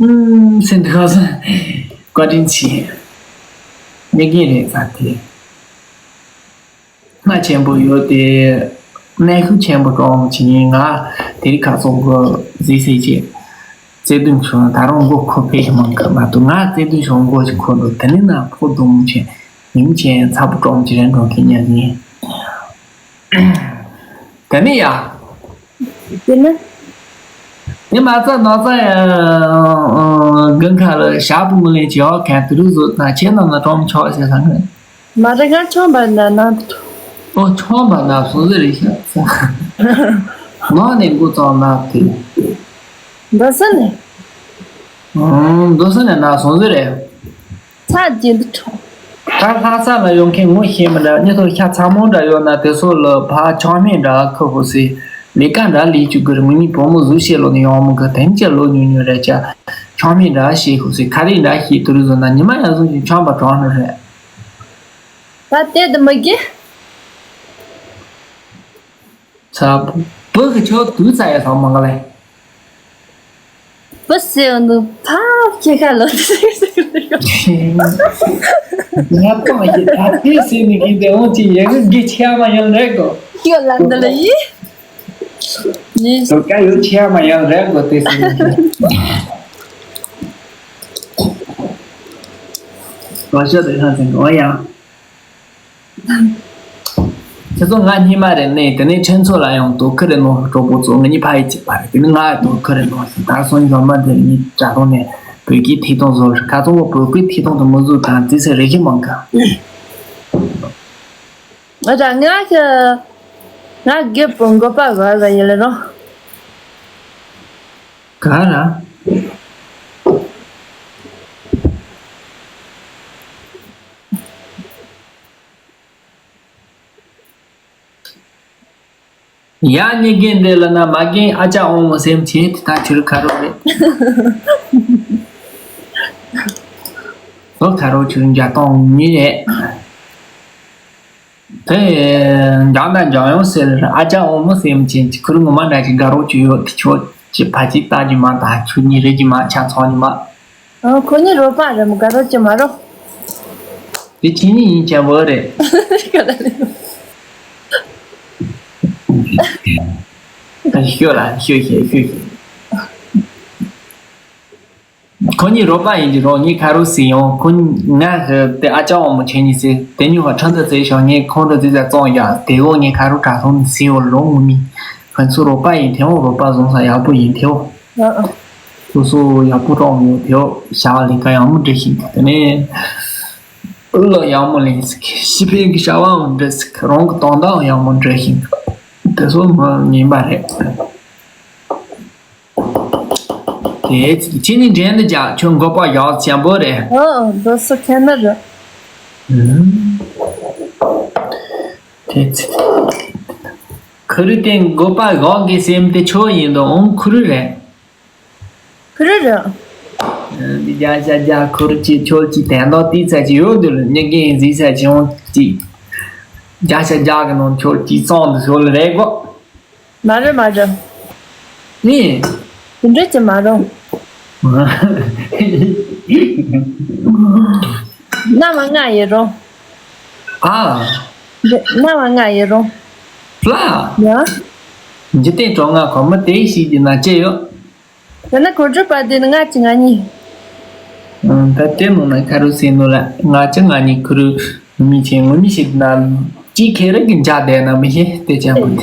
ཨུམ་སེམས་ཁ་སང་བཀའ་དྲིན་ཆེ། མི་རྒན་རེད་ས་དེ། སྣ་ཆེན་པོ་ཡོད་དེ། གནས་ཤུགས་ཆེན་པོ་སྤྲོ་འོང་ཆེ་ངས་ང་དེ་རིང་ཁ་སང་གི་གཟིགས་ཟེར་གྱི། བརྩེ་དུང་ཆུང་ད་རུང་མགོ་ཁོ་ཕེ་ཞིག་མང་གི་མ་གཏོགས་ང་བརྩེ་དུང་ཆུང་མགོ་ཞིག་ཁོ་འགྲོ་དེ་ནི་ན་ཕོ་དུང་ཆེ་ཉིན་ཆེན་ཚ་པོ་སྤྲོ་འོང་ཆེ་རེད་འགྲོ་མཁན་ཉག་ཉིན། དེ་ནི་ཡ། དེ་ནི། དེ་མ་ཚད་ན་ཚ་ཡ། དགུན་ཁ་ལ་ཞག་པོ་མི་ལེན་ཅི་ཡོད་མཁན་དེ་རུ་བཟོ་ན་ཁྱེད་རྣམས་ལ་གྲོམ་ཆོག་ཟེར་ས་ངས། མ་རེད་ང་ཆོམ་པ་ན་ནང་དུ་འགྲོ། ཨོ་ཆོམ་པ་ན་སོང་ཟེར་རེད་ཤག་ས། ནང་ནས་འགོ་བཙོང་ན་དེ། འདོད་ས་ནས། ཨང་འདོད་ས་ནས་ན་སོང་ཟེར་རེད། ཚ་རྒྱུན་དུ་འཕྲོ། ད་ལྷ་ས་ལ་ཡོང་མཁན་ངོ་ཤེས་མི་འདྲ་གཉིས་ཐོག་ཤ་ཚ་མོ་འདྲ་ཡོད་ན་དེ་ཚོ་ལ་ཕ་ཆང་མེད་འདྲ་ཁུ་ཧུ་སི་ལས་ཀ་འདྲ་ལས་བཅུག་གི་རེད། མི་ནི་བུ་མོ་བཟོ་བྱེད་ལོ་ནི་ཡོང་མི་གི་དེང་ཅི་ལོ་ཉུང་ཉུང་རེད་ཅ། ཆང་མེད་འདྲ་ཤེས་ཧུ་སི་ཁ་རེ་འདྲ་ཤེས་དུ་རུ་བཟོ་ན་ཉི་མ་ཡང་བཟོ་ཞིང་ཆང་པ་གྲོང་ནི་རེད། ད་དེ་དུ་མི་དགེ། ཚ་བུ་གི་ཆོག་དུས་ཚ་ཡ་ཚང་མ་ག་ལེ། བུ་སེ་འདུག་ཕ་ཁྱེད་ཁ་ལོ། ང་ཏང་ཡི་ད་དེ་སེ་ནི་གི་དེ་འོང་ཅི་ཡེ་གི་གི་ཆེ་མ་ཡང་རེད་གོ། ཁྱོད་ལ་འདི་ལ་ཡི། ནི་དོ་ཀ་ཡོད་ཆེ་མ་ཡང་རེད་གོ་དེ་སེ་ནི་གི། ང་ཤ་དེ་ཧ་ཟིན་གོ་ཡང་། ཁྱེད་ཚོ་ང་སྙིང་མ་རེད་ནས་དེ་ནས་ཁྲེན་ཚོ་ལ་ཡང་དོ་ཁུར་རེ་ནོ་གྲོགས་པོ་ཚོ་ང་གཉིས་ཕ་ཡི་གཅིག་པ་རེད། དེ་ནས་ང་ཡང་དོ་ཁུར་རེ་ནོ་ཟེར། ད་སོང་ཉིན་ལོ་མ་དེ་ནས་གྲྭ་ཐོག་ནས་བོད་སྐད་ཐིག་ཐོག་བཟོ་རེད། ཁ་ཚོ་བོད་སྐད་ཐིག་ཐོག་ཏུ་མི་བཟོ་དང་རྩིས་ཟེར་རེ་ཞིག་མང་ག་ང་ད་ང་ཤི་ང་རྒད་པོ་མགོ་པ་བར་བ་ཡིན་ལ་རོ། ག་ར། ཡ་ཉི་རྒན་འདི་ལ་ན་མ་རྒན་ཨ་ཅག་དབང་མོ་སེམས་ཆེ་དེ་ད་ཆུར་ཁ་རོག་རེད། ཨོ་ཁ་རོག་ཆུར་འཇའ་གཏོང་མི་རེད། དེ་འཇང་དང་འཇང་ཡོང་ཟེར་ཨ་ཅག་དབང་མོ་སེམས་ཆེ་ཁུར་ངོ་མ་འདྲ་ཞིག་དགའ་རོགས་ཆུ་ཡོད་དེ་ཆོ་ཅི་ཕ་ཅིག་ལྟ་རྒྱུ་མ་ད་ཆུ་ཉི་རེད་ཀྱི་མ་ཆ་ཚང་ཉི་མ། ཨ་ཁོ་གཉིས་རོགས་པ་རེད་མོ་དགའ་རོགས་ཀྱི་མ་རོགས། དེ་ཁྱེད་གཉིས་ཡིན་ཆེན་པོ་རེད། ཤོད་ལ་ཤོད་ཤེས་ཤོད་ཤེས། ཁོ་གཉིས་རོགས་པ་ཡིན་གྱི་རོགས་གཉིས་ཁ་རོག་ཟིན་ཡོང་ཁོ་ང་དེ་ཨ་ཅག་དབང་མོ་ཁྱེད་གཉིས་ཟེར་དེ་ཉུང་བ་ཁྲ་འདི་ཟེར་ཞོག་ངས་ཁོང་ཁྲོ་ཟེར་ཟ་བཙོང་ཡ་དེ་འོ་ངས་ཁ་རོག་དྲ་སོང་ནི་ཟིན་འོ་ལོ་ངུ་མི་ཁོ་ཚོ་རོགས་པ་ཡིན་དེ་འོ་རོགས་པ་བཟུང་ས་ཡག་པོ་ཡིན་དེ་འོ། ཨ་ཨ། སོ་སོ་ཡག་པོ་རོགས་ཡོད་དེའོ་བྱ་བ་ལས་ཀ་ཡག་མོ་འགྲིག་ཤིང་དེ་ནས་བློ་ཡག་མོ་ལེན་ཤིང་ཤི་ཕན་གྱི་བྱ་བའང་འགྲིག་ཤིང་རང་གི་དོན་དག་ཡག་མོ་འགྲིག་ཤིང་དེ་ཚོ་མི་ཉན་པ་རེད། དེ་ཁྱེད་ནི་འགྲན་དུ་བྱ་ཁྱོད་མགོ་པ་ཡག་ཆེན་པོ་རེད། ཨོ་འདི་སུ་ཁེན་ནི་རེད། དེ་ཁུ་རུ་དེ་མགོ་པ་ཡག་གི་སེམས་དེ་ཆོ་ཡིན་དུ་འོང་ཁུ་རུ་རེད། ཁུ་རུ་རུ། འདི་རྒྱ་ཤ་རྒྱ་ཁུ་རུ་ཅི་ཁྱོད་ཀྱི་དན་ཏོག་ཏི་ཚ་ཅི་ཡོད་འདུག་ལ་མྱི་རྒན་ཟིག་ཚ་ཅི་འོང་ཅི། རྒྱ་ཤ་རྒྱ་གི་ནང་ཁྱོད་ཀྱི་གཙང་དུ་ཤོར་ལ་རེད་གོ། མ་རེད་མ་རེད། ནི། དེ་འདྲ་ཅི་མ་རུང་། ན་མ་ང་ཡི་རུང་། ཨ། ན་མ་ང་ཡི་རུང་། ལ། ཡ། འཇིག་རྟེན་གྲོང་ང་གོ་མ་དེ་ཞིག་གི་ན་ཅི་ཡོད། ད་ནི་གོ་སྒྲུབ་པ་དེ་ནི་ལྔ་གཅིག་ང་གཉིས། ཨང་། ད་དེ་ནང་ན་ཁ་རུ་སེ་ནོ་ལ་ལྔ་གཅིག་ང་གཉིས་ཁུ་རུ་ངོ་མི་ཆེ་ངོ་མི་ཞིག་ན་གཅིག་ཁེ་རེ་གི་འཇག་བསྡད་ན་མི་ཤེས་དེ་ཅན་པོ་དེ།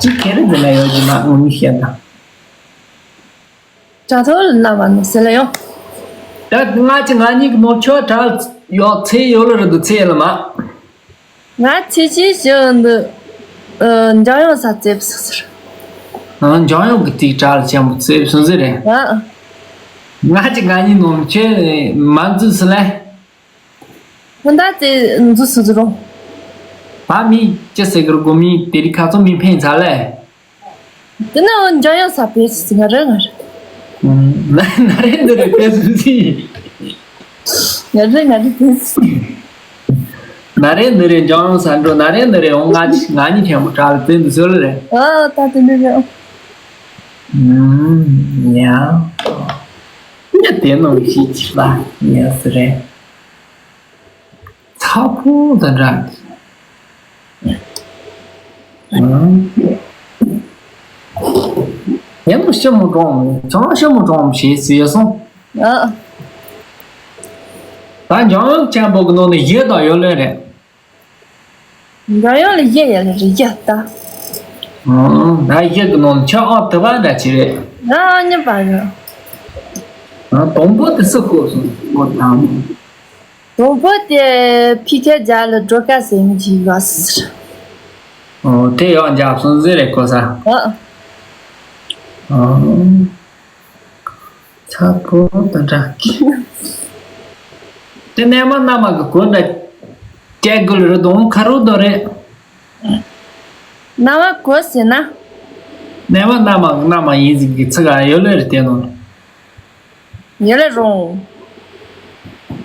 གཅིག་ཁེ་རེ་འདི་ན་ཡོད་ཀྱི་མ་ངོ་མི་ཤེས་ན། དྲ་ཐོག་ལ་ན་མ་ནོ་ཟེར་ལ་ཡོང་། ད་ལྔ་གཅིག་ང་གཉིས་ཀྱི་ནོ་ཁྱོད་དྲ་ཡོད་ཚེ་ཡོད་ལ་རེད་འདུག་ཚེ་ཡོད་ལ་མ། ང་ཚེ་ཆེ་ཞིག་འདི། ཨ། འཇམ་དབྱངས་ས་རྩེབ་སོ་ཟེར། ཨ། འཇམ་དབྱངས་ཀྱི་ཏིག་དྲ་ལ་ཅན་པོ་རྩེབ་སོ་ཟེར་རེད། ཨ། ལྔ་གཅིག་ང་གཉིས་ནོ་ཁྱོད་མ་འཛུལ་སི་ལེ། ཧོན་ད་ཙེ་འཛུལ་སོ་ཟེར་རོ། ད་མི་ཅི་ཟེར་གི་རེད་གོ་མི་དེ་རིགས་ཁ་ཚོ་མི་ཕན་ཚ་ལེ། དེ་ན་འཇམ་དབྱངས་ས་ཕེ་སི་ང་རེ་ང་རེ། ན་ན་རེ་འདི་རེ་ཕེ་སི་སི། ང་རེ་ང་རེ་ཕེ་སི། ན་རེ་འདི་རེ་འཇམ་དབྱངས་ས་འགྲོ་ན་རེ་འདི་རེ་འོང་ང་ང་གཉིས་ཐེངས་པོ་གྲགས་ལ་བཙན་དུ་སོལ་རེ། ཨ་ད་དེ་འདྲ་རེད། ཡ། ཉ་དེ་ནང་ཞིག་ཅིག་ལ་ཉ་སི་རེད། ཚ་པོ་དང་འདྲ། ཡང་ན་ཤི་མོ་གྲོང་མོ་ཚང་ཤི་མོ་གྲོང་མོ་ཞེས་ཟེར་སོང་། ཨ། ད་འཇམ་དབྱངས་ཆེན་པོ་གི་ནང་ནས་བཞི་དང་ཡོད་ལོས་རེད། འཇམ་དབྱངས་ལ་བཞི་ཡོད་ལ་རེད་བཞི་ལྟ། ཨང་། ད་བཞི་གི་ནང་ནས་ཁྱོད་ཨང་དུ་བ་འདྲ་ཅི་རེད། ང་ཨང་གཉིས་པ་རེད། ཨང་། དང་པོ་དེ་སུ་ཤོག་སོང་ཨོ་དང་། དང་པོ་དེ་ཕི་ཁ་རྒྱ་ལ་སྒྲོལ་དཀར་ཟེར་མི་ཅིག་ཡོད་ཟེར། ཨོ་དེ་ཡང་འཇབ་སོང་ཟེར་རེད་གོ་ས། ཨ། ཨང་། ཚ་པོ་དང་འདྲ། དེ་ནས་མ་མནའ་མ་གི་གོ་འདྲ་སྐྱེ་དགོས་ལ་རེད་དང་ཁ་རུ་དོ་རེད། མནའ་མ་གོ་ཟེར་ན། ནས་མ་མནའ་མ་གི་མནའ་མ་ཡིན་ཟིག་གི་ཚིག་ག་ཡོད་ལེ་རེད་དེ་ནོ། ཡོད་ལེ་རུང་།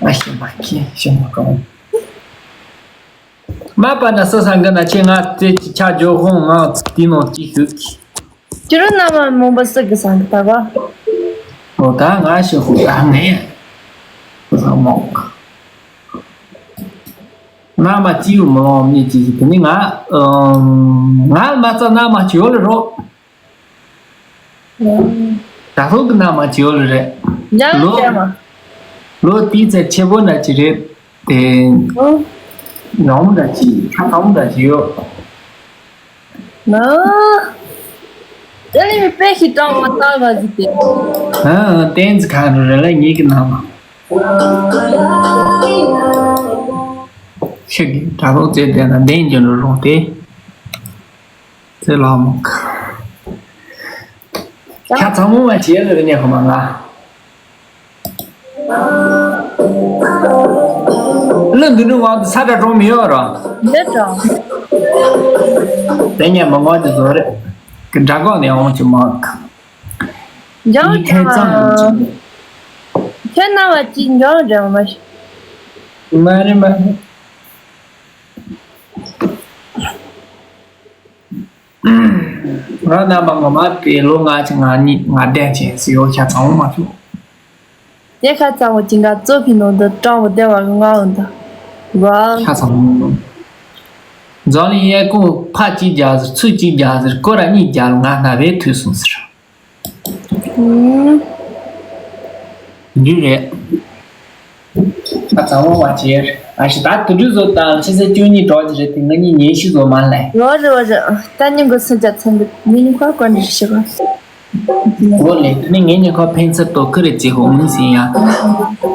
ཨ་ཤི་མ་ཁྱི་ཤི་མ་གང་། མ་པ་ན་ས་ས་འགའ་ན་ཁྱེད་ང་རྩེ་གཅིག་ཆ་འཇོག་ཧོང་ང་དེ་ནང་གཅིག་ཞུགས་ཀྱི། ཁྱེད་རང་མནའ་མ་མང་པོ་སུ་གི་ས་འདི་ལྟ་བ། ཨོ་ད་ང་ཞུ་ཧོ་ད་ངས་ཁོ་ས་མོ། མནའ་མ་གཅིག་ཡོད་མི་ལོང་མི་གཅིག་གི་དེ་ནི་ང་ང་མ་རྩ་མནའ་མ་གཅིག་ཡོད་ལ་རོགས། ད་ལོ་གི་མནའ་མ་གཅིག་ཡོད་ལ་རེད། ཡང་ལོ་ཡང་མ། ལོ་དེའི་ཚེ་ཆེ་བོ་འདྲ་ཅིག་རེད། དེ། ཨོ། ཡང་འདྲ་ཅིག་ཁ་ཚང་འདྲ་ཅིག་ཡོད། ན། དེ་ལས་མི་དཔེ་ཞིག་དྲང་བ་ལྟ་བ་ཟིག་དེ། ཨ་ཨ་ཏན་ཙི་ཁ་རུ་རེ་ལ་ངེད་ཀྱི་ནང་ལ། ཤི་གི་དྲ་ལོག་རྩེ་དེ་ན་བདེན་གྱི་རུ་རུང་སྟེ། ཙེ་ལ་མོ་ཁ། ཁ་ཚང་མོ་མ་བྱེད་ལ་རེ་ཉེ་ཁོ་མ་ང་། གླུ་འདི་ནི་དབང་དུ་ས་དྲ་གྲོང་མི་ཡོད་རོ། འདི་གྲོང་། དེ་ཉེ་མ་ངོ་དེ་བཟོ་རེད། གི་འདྲ་གོ་ནས་འོང་གི་མ། འཇང་ཡིག་ཐལ་ཙམ་དུ་ཁྱོད་ན་བ་ཅི་འཇང་འདྲ་མ་ཤི། མ་རེད་མ་རེད། ང་རྣམ་པ་ངོ་མ་དེ་ལོ་ལྔ་ཅིག་ང་གཉིས་ང་བདེན་ཅན་ཟེར་ཡོད་ཤ་ཚང་མ་བྱུང་། དེ་ཁ་ཚ་བོ་ཅི་འདྲ་གཙོ་ཕི་ནང་དུ་སྤྲང་བོ་བདེ་བ་གི་ང་འོང་ད། ཝ། ཤ་ཚང་མ། འཛམ་གླིང་གཡས་སྐོར་ཕ་གཅིག་རྒྱག་ཟེར་ཚུར་གཅིག་རྒྱག་ཟེར་སྐོར་ར་གཉིས་རྒྱག་ལ་ང་ན་བས་ཐུག་སོང་ཟེར། ཨུམ། འདི་རེད། ད་ཚང་མ་བ་ཅེར། ཨ་ཤི་ད་དུ་དུ་བཟོ་དང་ཕྱི་ཚེས་བཅུ་གཉིས་གྲོགས་ཀྱི་རེད་དེ་ང་གཉིས་ཉིན་ཤི་བཟོ་མ་ལས། རོ་རེ་བ་རེ། ད་ཉིན་གོ་སུ་ཇ་ཚན་འདི་ཉིན་ཁ་གོ་འདྲི་ཤི་བ། འོ་ལེ་དེ་ནི་ངའི་ཉིན་ཁ་ཕན་ཚུན་དོ་ཁུར་རེ་བྱེད་ཧོ་མིན་ཟིན་ཡ།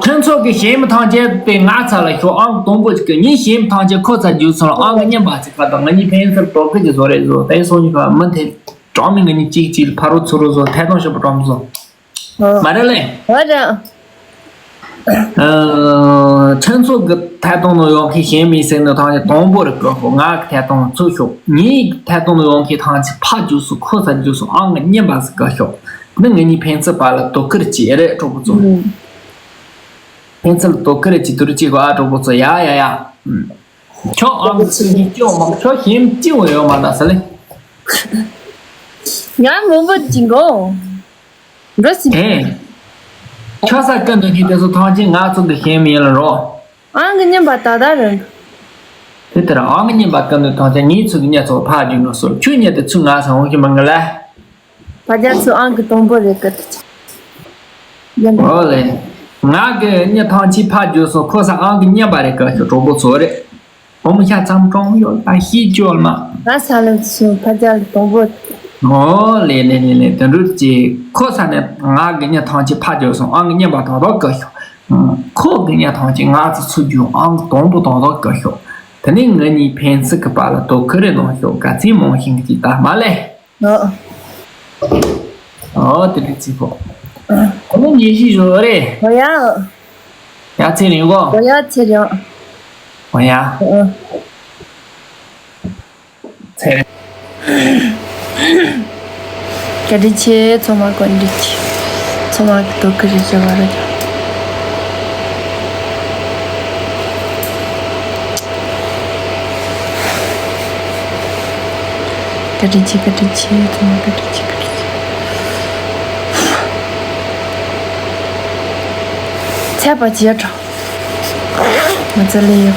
ཕུན་ཚོགས་ཀྱི་ཞེ་མི་ཐང་ཆེན་པའི་ང་ཚ་ལ་ཤོག་ཨང་དང་པོ་ཅིག་གི་ཉིན་ཞེ་མི་ཐང་ཆེན་ཁོ་ཚ་རྒྱུ་སོང་ཨང་གི་ཉིན་པ་ཚིག་ཁ་དང་ང་གཉིས་ཕན་ཚུན་དོ་ཁུར་གྱི་བཟོ་རེ་བཟོ་དེ་སོང་ཉིན་ཁ་མི་འཐེན། གྲོང་མི་ང་གཉིས་གཅིག་གཅིག་ལ་ཕ་རོལ་ཚུར་རོལ་བཟོ་ཐད་གཏོང་ཞིབ་པོ་གྲོང་བཟོ། ཨོ། མ་རེད་ལེ། ཨོ་རེད། ཨ། ཕུན་ཚོགས་ཀྱི་ཐད་གཏོང་ནང་ཡོང་མཁན་གཞན་མི་སེམས་ནང་ཐང་ཆེན་དང་པོ་རེ་བཀོད་ཤོག་ང་གི་ཐད་གཏོང་ཚུར་ཤོག་ངའི་ཐད་གཏོང་ནང་ཡོང་མཁན་ཐང་ཆེན་ཕ་རྒྱུགས་སུ་ཁོ་ས་རྒྱུགས་སུ་ཨང་གི་གཉིས་པ་ཟིག་བཀོད་ཤོག་ནི་ང་གཉིས་ཕན་ཚུན་བར་ལ་དོ་ཁུར་བྱེད་རེད་གྲོགས་པོ་ཚོ། ཨུམ། ཕན་ཚུན་ལ་དོ་ཁུར་བྱེད་དུ་རུ་བྱེད་དགོས་ཨ་གྲོགས་པོ་ཚོ་ཡ་ཡ་ཡ། ཨུམ། ཁྱོད་ཨང་ཚུལ་གྱིས་སྐྱོ་མ་ཁྱོད་ཞེམ་ཅི་འོ་ཡོད་མ་ན་ས་ལེ། ང་མང་པོ་ཅི་གོ། འགྲོ་སྲིད། ཨེ། ཁྱོད་ས་ཀ་འདོད་མཁན་དེ་ཚོ་ཐང་ཆེན་ང་ཚོ་གི་ཞེམ་ཡིན་ལ་རོ། ཨང་གི་མཉམ་པ་ད་ད་རང་། དེ་ལྟར་ཨང་གི་མཉམ་པ་ཀ་འདོད་ཐང་ཆེན་ངའི་ཚོ་གི་ཉ་ཚོ་ཕ་རྒྱུ་ནོ་སོ་ཁྱོད་ཉ་དེ་ཚུ་ང་ས་འོང་གི་མ་ང་ལ། ཕ་རྒྱལ་ཚོའི་ཨང་ཀི་དང་པོ་རེད་གི། ཡིན། ཨོ་ལེ། ང་གི་མྱི་ཐམས་ཅད་ཕར་བརྗོད་སོང་། ཁོ་ས་ཨང་ཀི་གཉིས་པ་རེད་གི། ཞོ་གྲོགས་པོ་ཚོ་རེད། ཨོ་མི་ཤ་ཙམ་གྲོང་ཡོད་ད་ཤེས་ཅོལ་མ། ང་ས་ལམ་སུ་ཕ་རྒྱལ་དང་པོ། ཨོ་ལེ་ལེ་ལེ་ལེ། དེ་འདྲ་ཅིག་ཁོ་ས་ནས་ང་གི་མྱི་ཐམས་ཅད་ཕར་བརྗོད་སོང་། ཨང་ཀི་གཉིས་པ་དང་དང་གི་ཞོ། ཁོ་གི་མྱི་ཐམས་ཅད་ང་ཚོ་ཚུར་རྒྱུག་ཨང་ཀི་དང་པོ་དང་དང་གི་ཞོ། དེ་ནས་ང་གཉིས་ཕན་ཚུན་གི་བར་ལ་དོ་ཁུར་རེ་གནང་ཞོ། ག་ཚོད་མང་ཤིང་གི་ད་མ་ལེ། ཨོ། ཨོ་དེ་རིང་རྩིས་པོ། ཨ། ཁོ་མོ་ཉེ་ཞིག་བཟོ་རེད། ཨོ་ཡ། ཡ་ཚེ་རིང་གོ། ཨོ་ཡ་ཚེ་རིང་། ཨོ་ཡ། ཨོ། ཚེ་རིང་། བཀའ་དྲིན་ཆེ། ཚང་མ་བཀའ་དྲིན་ཆེ། ཚང་མ་གི་དོ་ཁུར་རེ་བྱེད་པ་རེད། བཀའ་དྲིན་ཆེ། བཀའ་དྲིན་ཆེ། ཚང་མ་བཀའ་དྲིན་ཆེ། བཀའ་དྲིན་ཆེ། ཚད་པ་བརྗེད་འགྲོ། ང་ཚོ་ལས་ཡོད།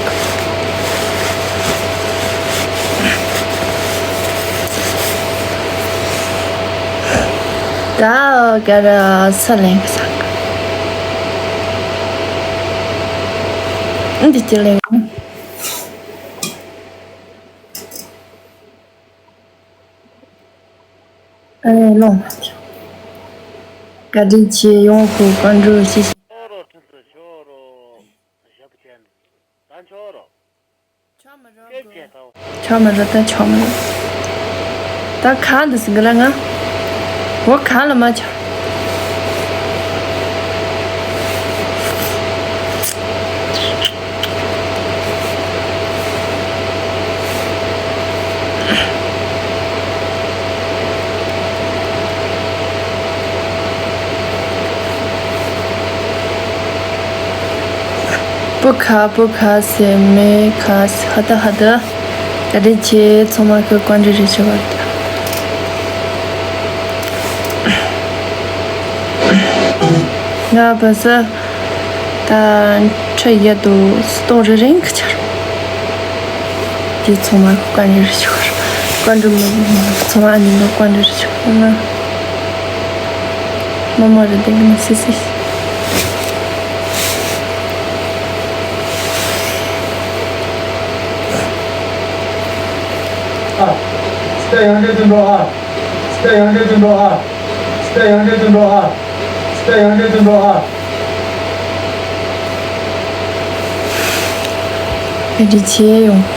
ད་ག་ར་ས་ལེན་གི་ས། འདི་ཅི་ལེན། ཨེ་ལོང་མ་ཐེའོ། བཀའ་དྲིན་ཆེ། ཡོང་ཁུ་བཀའ་འགྲོ་ཞེས། ཆོག་རོ། ཁྲིན་ཏུ་ཆོག་རོ། ཞབས་ཅན། ད་ཆོག་རོ། ཆོག་མི་རོ། སྐད་ཆོག་མི་རོ། ད་ཆོག་མི་རོ། ད་གང་དུ་ཟིན་གི་ལ་ང་། འོ་གང་ལ་མ་ཆོག། པུ་ཁ་པུ་ཁ་སེ་མེ་ཁ་སེ་ཧ་ད་ཧ་ད། བཀའ་དྲིན་ཆེ། ཚང་མ་གི་བཀའ་དྲིན་རེ་ཆེ་བ་རེད། ང་བ་ས། ད་ཁྲི་ཡ་དུ་སྟོང་རེ་རིང་གི་ཆར། དེ་ཚང་མ་བཀའ་འདྲི་རེ་ཞུ་བར། བཀའ་འདྲི་མི་ཚང་མ་ནི་ནོ་བཀའ་འདྲི་རེ་ཞུ་བར་ན། མ་མ་རེ་དེ་ནི་སི་སི། ཨ། སྟ་ཡང་འདྲེ་དུ་འགྲོ་ཨ། སྟ་ཡང་འདྲེ་དུ་འགྲོ་ཨ། སྟ་ཡང་འདྲེ་དུ་འགྲོ་ཨ། སྟ་ཡང་འདྲེ་དུ་འགྲོ་ཨ། བཀའ་དྲིན་ཆེ་ཡོང་།